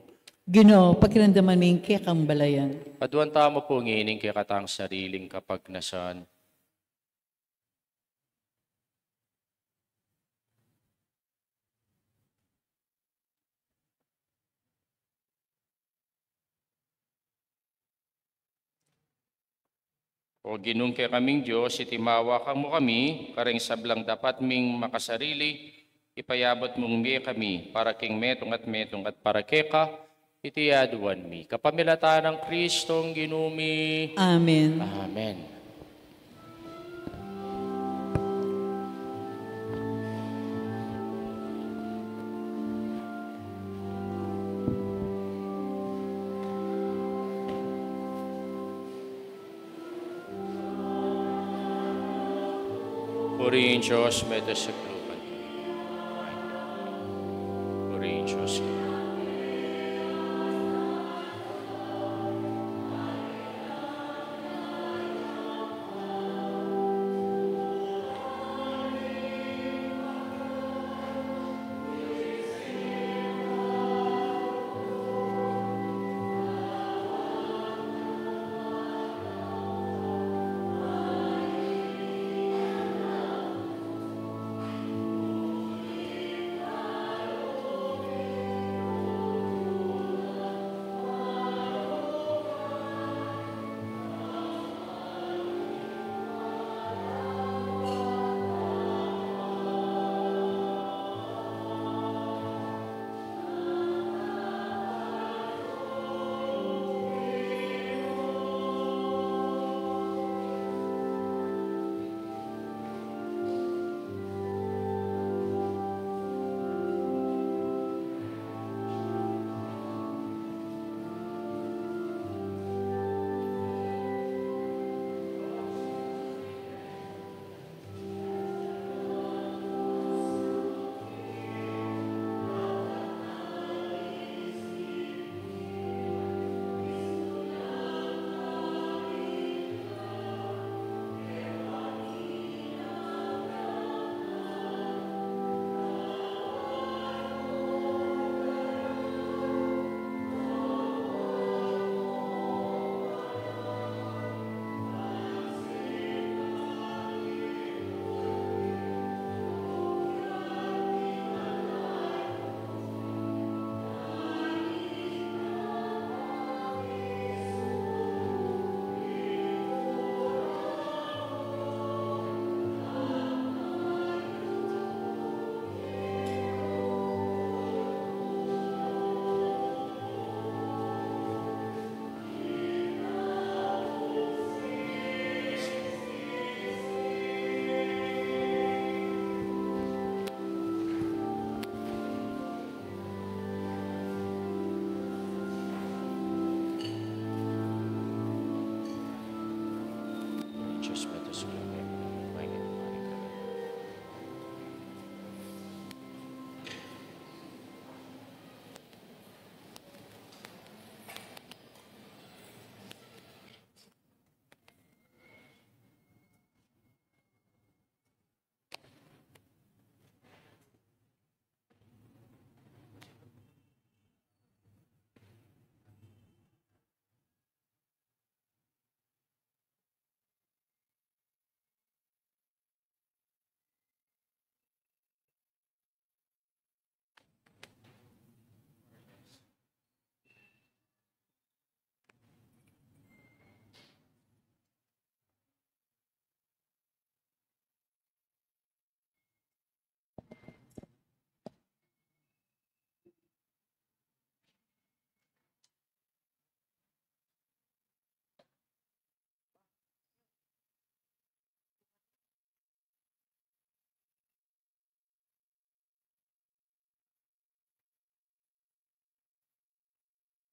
Ginu, pakiramdaman mu ing kekang balayan. Aduan tamu pu ngeni ing kekatang sariling kapagnasan. O Ginung kekaming Dios, iti mawakan mu kami kareng sablang dapat ming makasarili, ipayabut mung mie kami para king metung at metung at para keka, iti aduan mi. Kapamilatan nang Kristong Ginu mi. Amen. Amen. Purihin Dios, mete sa kaluban. Purihin Dios.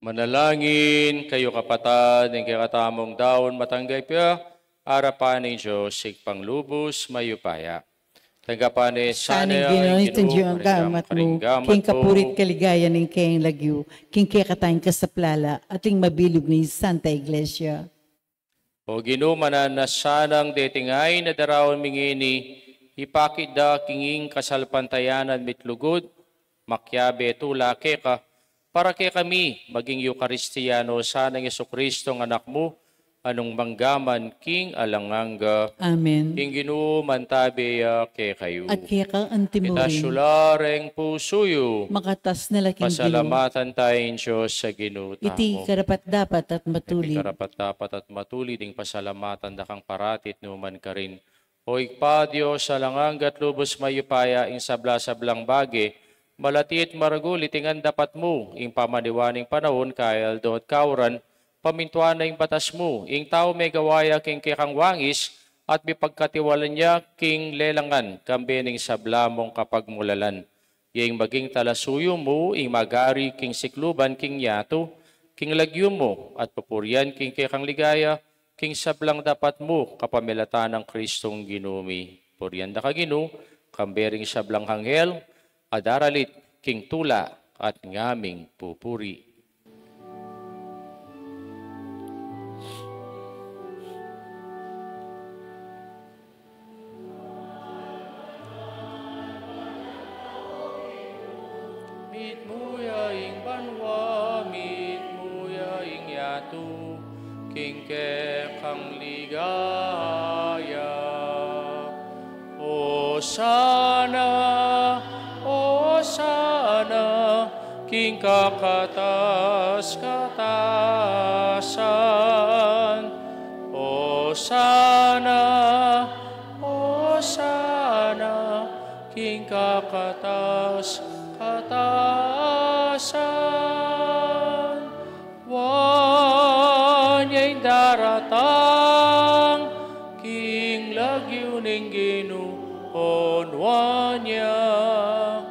Manalangin kayu, kapatad, ing kekatamung daun matanggap ya arapan ning Dios Ibpang lubus mayupaya. Tanggapan ne sana ing Ginu itang diyang gamat mu, king kapuri't kaligayan ning kayang lagyu, king kekatang kasaplalan at ning mabilug ning Santa Iglesia. O Ginu, mananu na sanang deting ain a daraun mi ngeni, ipakit da king ing kasalpantayanan mi't lugud, makiabe tula keka, para kekami maging Eukaristiyanu sana nang Jesucristo a Anak mu, a nung mangga man king alang angga. Amen. Ing Ginu mantabe ya kekayu. At keka antimurin. Itaas yu la reng pusu yu. Makatas na la king Ginu. Pasalamatan taya ing Dios a Ginu tamu. Iti karapat-dapat at matulid. Iti karapat-dapat at matulid ing pasalamatan da kang parati at nukarin man. O Ibpa, Dios a alang angga at lubus mayupaya, ing sabla-sablang bage, malati at maragul, iti ngan dapat mu, ing pamaniwang ning panaun, kayabe at kauran, pamintuan na ing batas mu, ing tau megawa ya king kekang wangis, at mipagkatiwalan ya king lelangan, kambe ning sabla mung kapagmulalan. Ing maging talasuyu mu, ing magari king sikluban king yatu, king lagyu mu, at pupurian king kekang ligaya, king sablang dapat mu, kapamilatan nang Kristong Ginu mi. Purian da ka Ginu, kambe ring sablang anghel, a daralit king tula at ngaming pupuri. Mitmu ya ing banua, mitmu ya ing yatu, king kekang ligaya. Osana, Osana, king kakatas-katasan. Osana, Osana, king kakatas-katasan. Nuan ya ing daratang king lagyu ning Ginu, o nuan ya.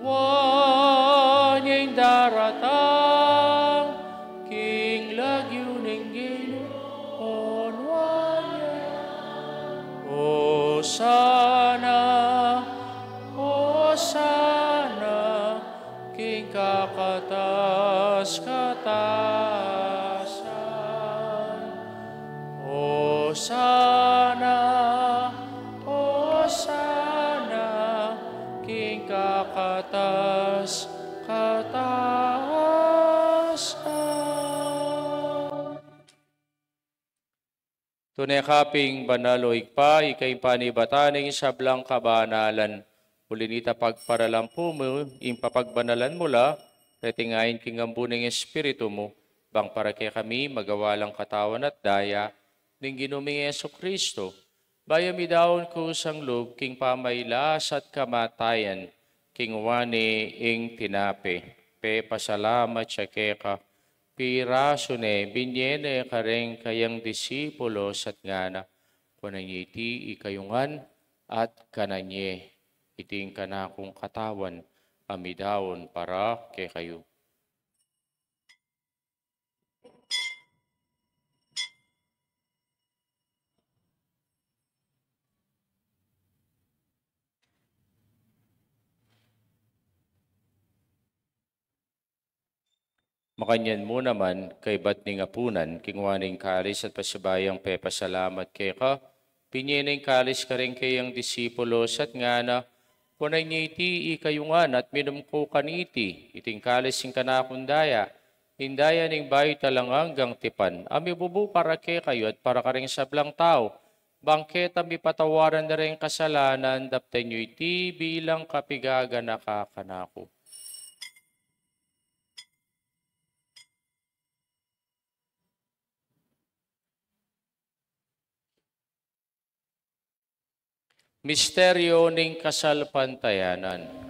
Nuan ya ing daratang king lagyu ning Ginu, o nuan ya. Osana, Osana, king kakatas-katasan. Osana, Osana, king kakatas-katasan. Tune ka pin banal, o Ibpa, ika ing panibatan ning sablang kabanalan. Uli na nita, pagparalampu mu ing papagbanalan mu la reting ain king ambun ning Espiritu mu, bang para kekami magawa lang katawan at daya ning Ginu ming Jesucristo. Bayu midaun kusang lub king pamailas at kamatayan, kinuan ne ing tinape, pepasalamat ya keka, pirasu ne, binye ne kareng kayang disipulos at ngana: Kunan ye iti ikayu ngan at kanan ye, iti ing kanakung katawan a midaun para kekayu. Makanyan mu naman, kaybat ning apunan, kinuan ne ing kalis at pasibayung pepasalamat keka, binye ne ing kalis kareng kayang disipulos at ngana: Kunan ye iti ikayu ngan at minum ko kaniti, iti ing kalis ning kanakung daya, ing daya ning bayu at alang anggang tipan, a mibubu para kekayu at para kareng sablang tau, bang keta mipatawaran da reng kasalanan. Daptan yu iti bilang kapigaganaka kanaku. Misteryo ning kasalpantayanan.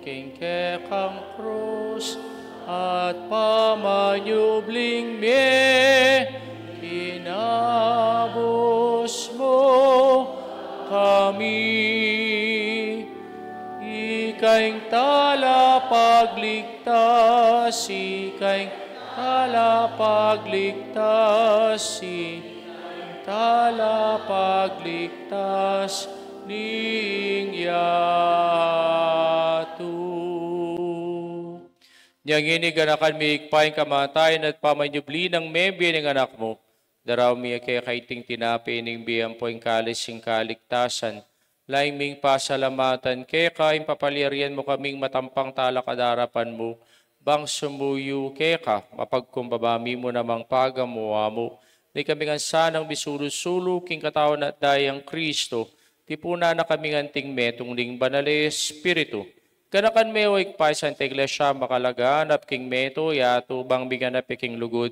King kekang krus at pamanyubling mie, kinabus mu kami. Ika ing talapagligtas, ika ing talapagligtas, ika ing talapagligtas ning yatu. Nya ngeni, ganakan mi Ibpa ing kamatayan at pamanyubli nang mebie ning Anak mu. Daraun mi keka iting tinape ning bie ampo ing kalis ning kaligtasan. Lalu ming pasalamatan keka ing papalyarian mu kaming matampang talakad king arapan mu, bang sumuyu keka, mapagkumbaba mi mu namang pagamu-amu, nung ikami ngan sanang misulu-sulu king katawan at dayang Kristo, tipunan na kami ngan anting metung ning Banal a Espiritu. Ganakan me, o Ibpa, ing Santa Iglesia makalaganap king meto yatu, bang miganap ya king lugud,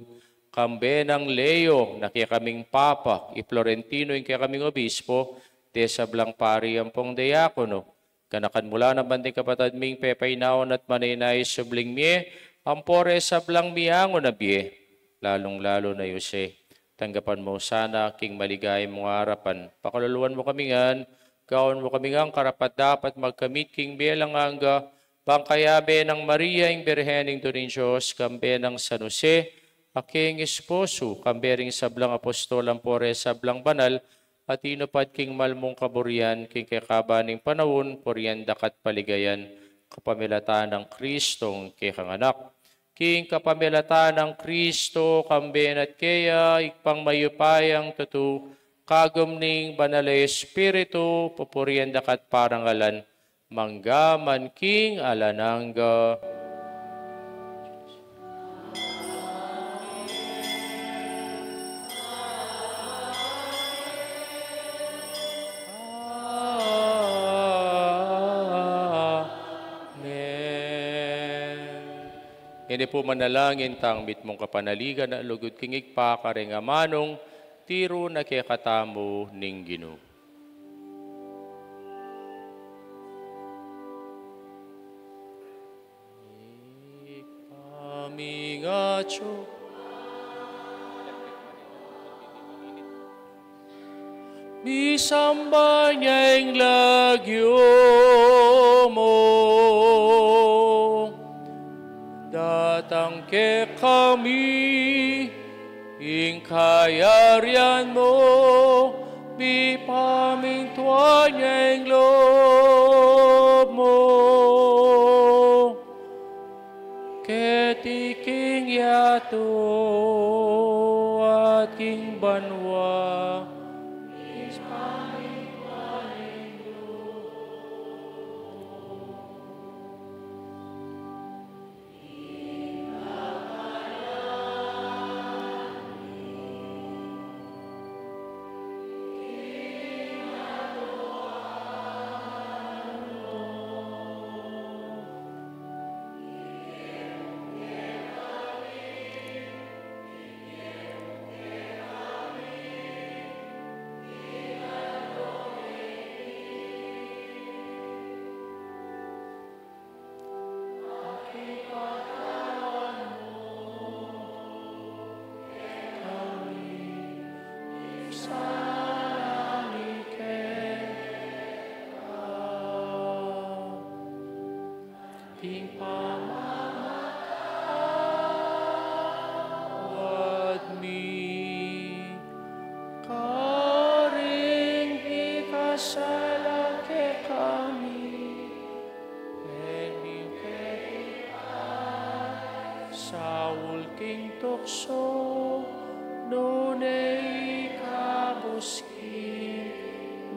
kambe nang Leo na kekaming Papa, i Florentino ing kekaming Obispo, ding sablang pari ampong diakono. Ganakan mu la naman ding kapatad ming pepainawa at manenaya king subling mie, ampo ding sablang miangu na bie, lalung-lalu na i Jose. Tanggapan mu la sana king maligaya mung arapan. Pakaluluan mu kami ngan, gawan mu kami ngan karapat-dapat magkamit king bie alang angga, bang kayabe nang Maria ing Birhen, Indu ning Dios, kambe nang San Jose a king esposo, kambe ring sablang apostol ampo ding sablang banal a tinupad king mal mung kaburian, king kekaban ning panaun purian daka at paligayan, kapamilatan nang Kristong kekang Anak. King kapamilatan nang Kristo, kambe na at keya, Ibpang mayupayang tutu, kagum ning Banal a Espiritu, pupurian daka at parangalan, mangga man king alang angga. Amen. Ngeni pu manalangin tang mitmung kapanaligan a lugud king Ibpa, karing amanung tiru na kekatamu ning Ginu. Ibpa ming atsu, misamban ya ing lagyu mu, datang kekami ing kayarian mu, mipamintuan ya ing lub mu keti king yatu at king banua. King pamamatawad mi karing mikasala kekami, e mu ke ikabus king tuksu, nune ikabus kami king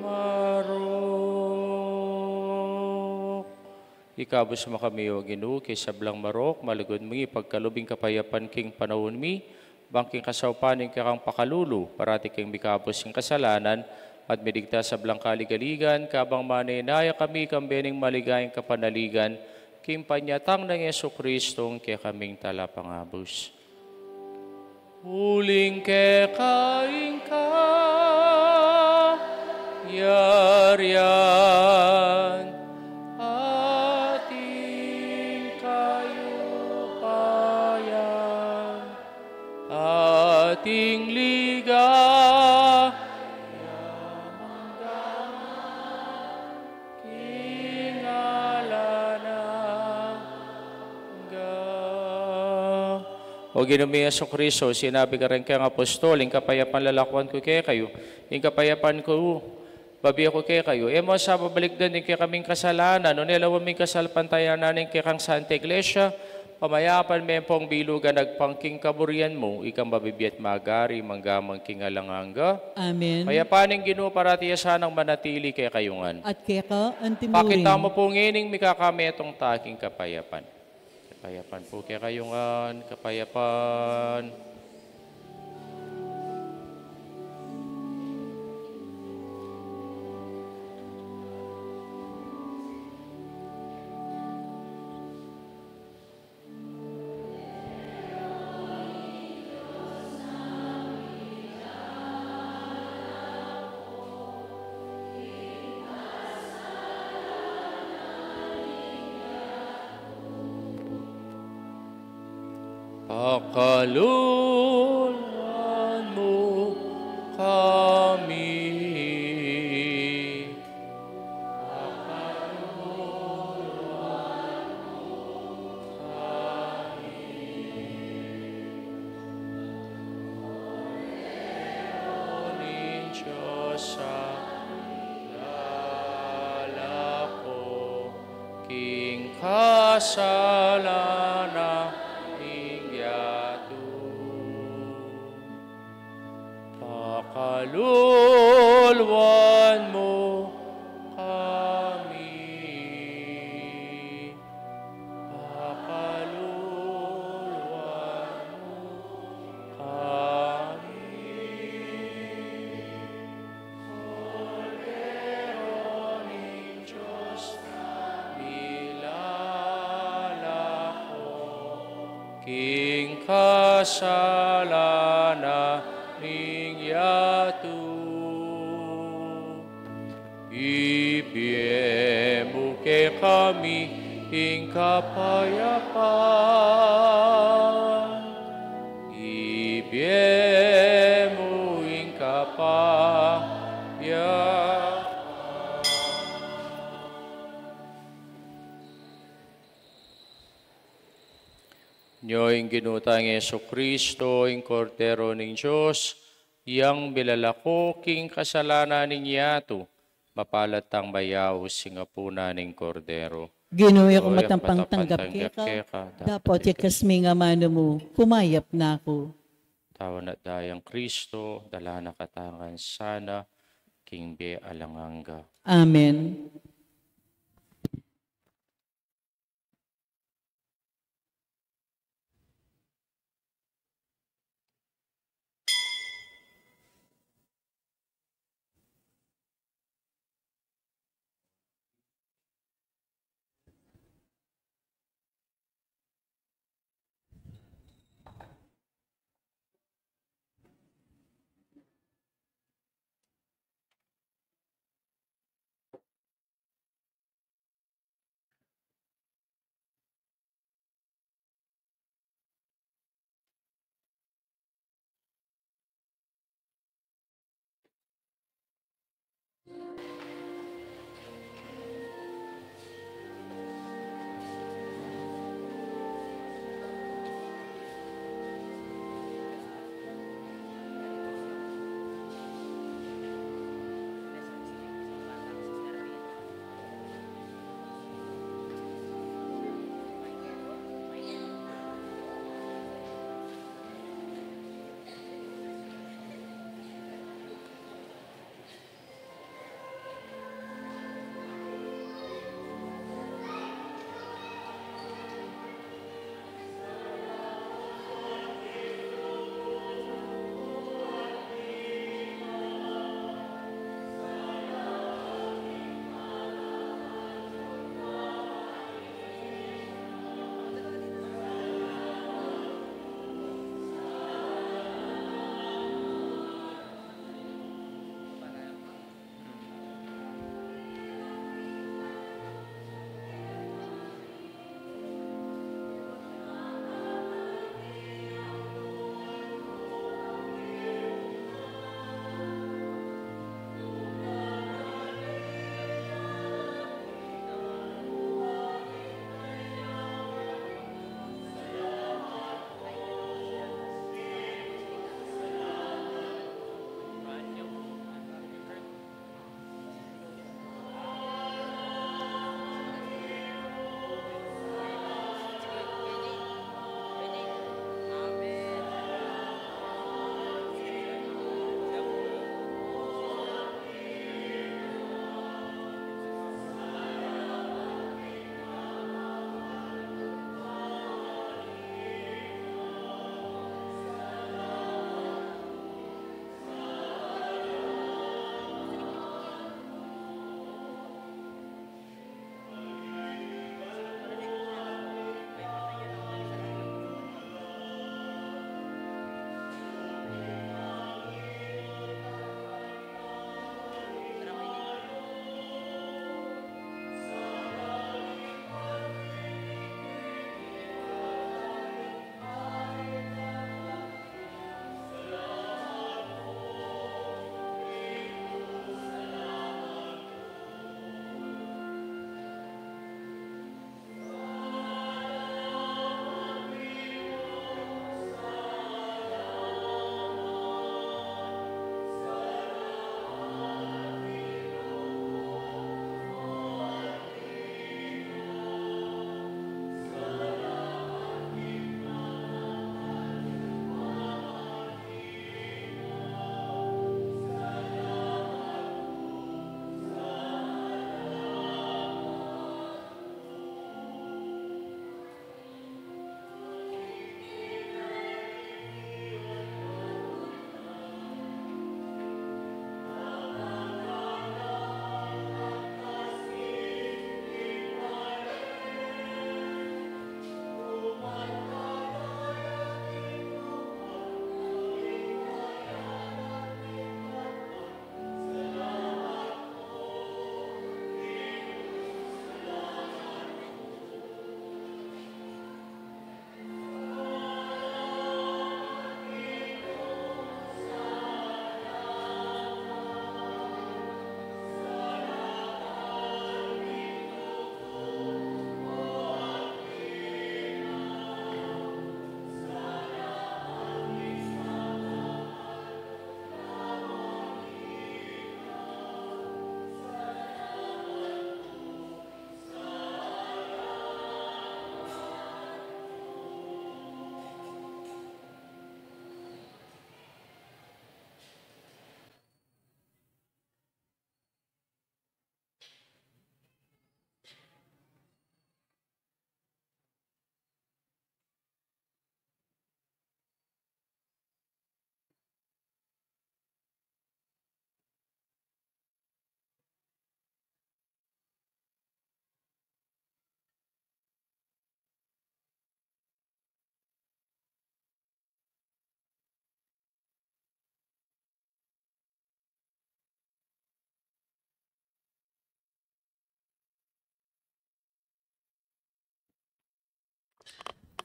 marok. Ikabus mu kami, O Ginu, king sablang marok, malugud mung ipagkalub ing kapayapan king panaun mi, bang king kasaupan ning kekang pakalulu, parati kaming mikabus king kasalanan, at miligtas king sablang kaligaligan, kabang manenaya kami kambe ning maligayang kapanaligan, king panyatang nang Jesucristo, ing kekaming Talapangabus. Uling keka ing kayarian, at ing kayupayan, at ing ligaya, king ala O Ginu mi Jesucristo, sinabi mu karing kekang apostol, ing kapayapan lalakuan ku kekayu, ing kapayapan ku bibie ku kekayu. E mu sa babalikdan ding kekaming kasalanan, nune lawan mu ing kasalpantayanan ning kekang Santa Iglesia, pamayapan me pung bilugan agpang king kaburian mu, ikang mabibie at magari, mangga man king alang angga. Amen. Kapayapan ning Ginu parati ya sanang manatili kekayu ngan. At keka antimurin. Pakit tamu pu ngening mikakametung ta king kapayapan. Kapayapan pu kekayu ngan, kapayapan. Pakalulwan mu kami. Pakalulwan mu kami. Korderong Dios a milalako king kasalanan ning yatu. Pakalulwan mu kami. Pakalulwan mu kami. Korderong Dios a milalako king kasalanan ning yatu. Ibie mu kekami ing kapayapan. Ibie mu ing kapayapan. Nyo ing Ginu tang Jesucristo, ing Kordero ning Dios, yang milalako king kasalanan ning yatu, mapalad tang mayaus king apunan ning Kordero. Ginu, e ku matampang tanggap keka, dapot ikasmu ing amanu mu, kumayap na ku. Tawan at dayang Kristo, dala na katamu ngan sana king bie alang angga. Amen.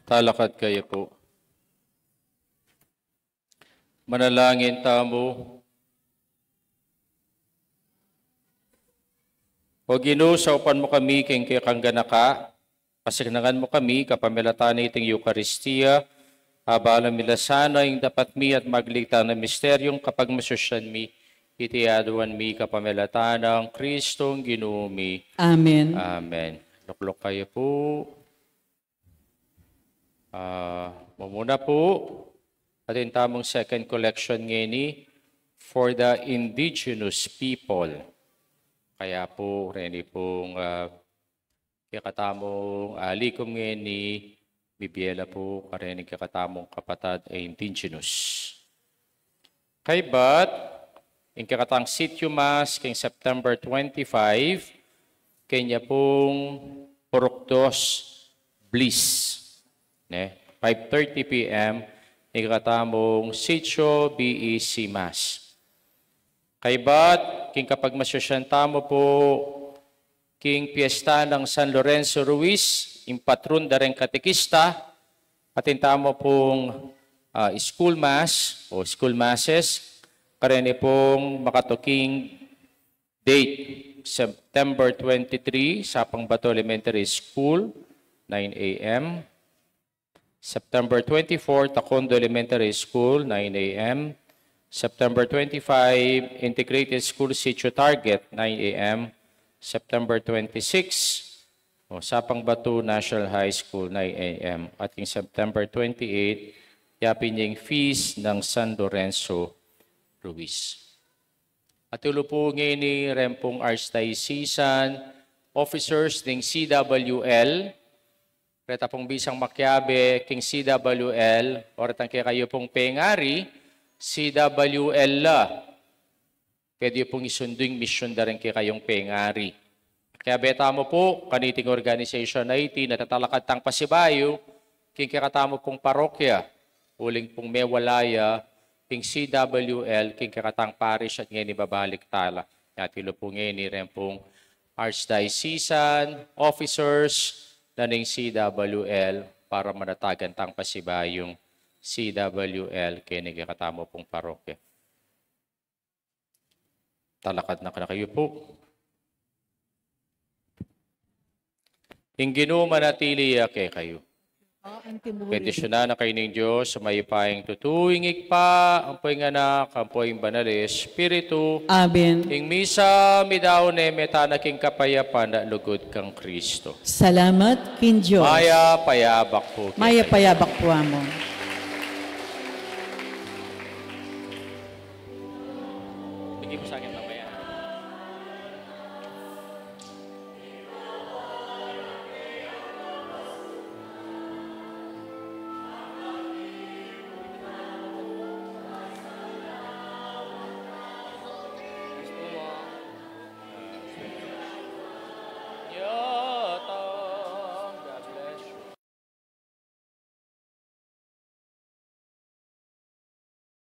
Talakad kayu pu. Manalangin tamu. O Ginu, saupan mu kami king kekang ganaka, pasiknangan mu kami kapamilatan niting Eukaristia, abalan mi la sana ing dapat mi at magligtan a misteryung kapagmasusyan mi, iti aduan mi kapamilatan nang Kristong Ginu mi. Amen. Amen. Lukluk kayu pu. Ah, mumuna pu, atin tamung second collection ngeni for the indigenous people. Kaya pu, reni pung, ah, kekatamung, ah, likum ngeni, bibie la pu, kareni kekatamung kapatad a indigenous. Kaybat, ing kekatang sitio mass king September twenty-five, kenya pung Purok Dos Bliss, ne? Five thirty P M, ing kekatamung sitio B E C mass. Kaybat, king kapagmasusyan tamu pu, king piesta nang San Lorenzo Ruiz, ing patrun da ring katekista, atin tamu pung, ah, school mass o school masses, kareni pung makatuking date, September twenty-three, Sapang Bato Elementary School, nine A M. September twenty-four, Tacondo Elementary School, nine A M. September twenty-five, Integrated School Sitio Target, nine A M. September twenty-six, o, Sapang Bato National High School, nine A M. At king September twenty-eight, yapin ing feast nang San Lorenzo Ruiz. At ulu pu ngeni reng pung archdiocesan officers ning C W L, reta pung bisang makiabe king C W L, o retang kekayu pung pengari, C W L la. Pwede yu pung isundu ing misyun da ring kekayung pengari. Kiabe tamu pu kaniting organisasyon a iti, natatalakad tang pasibayu king kekatamu pung parokya, uling pung mewala ya ing C W L king kekatang parish at ngeni babalik tala. At ulu pu ngeni reng pung archdiocesan officers na ning C W L para manatagan tang pasibayung C W L keni kekatamu pung parokya. Talakad na kayu pu. Ing Ginu manatili ya kekayu. Bendisyunan na kayu ning Dios a mayupayang tutu, ing Ibpa, ampo ing Anak, ampo ing Banal a Espiritu. Amen. Ing misa midaun ne, meta na king kapayapan at lugud kang Kristo. Salamat king Dios. Mayap a abak pu kekayu. Mayap a abak pu, Among.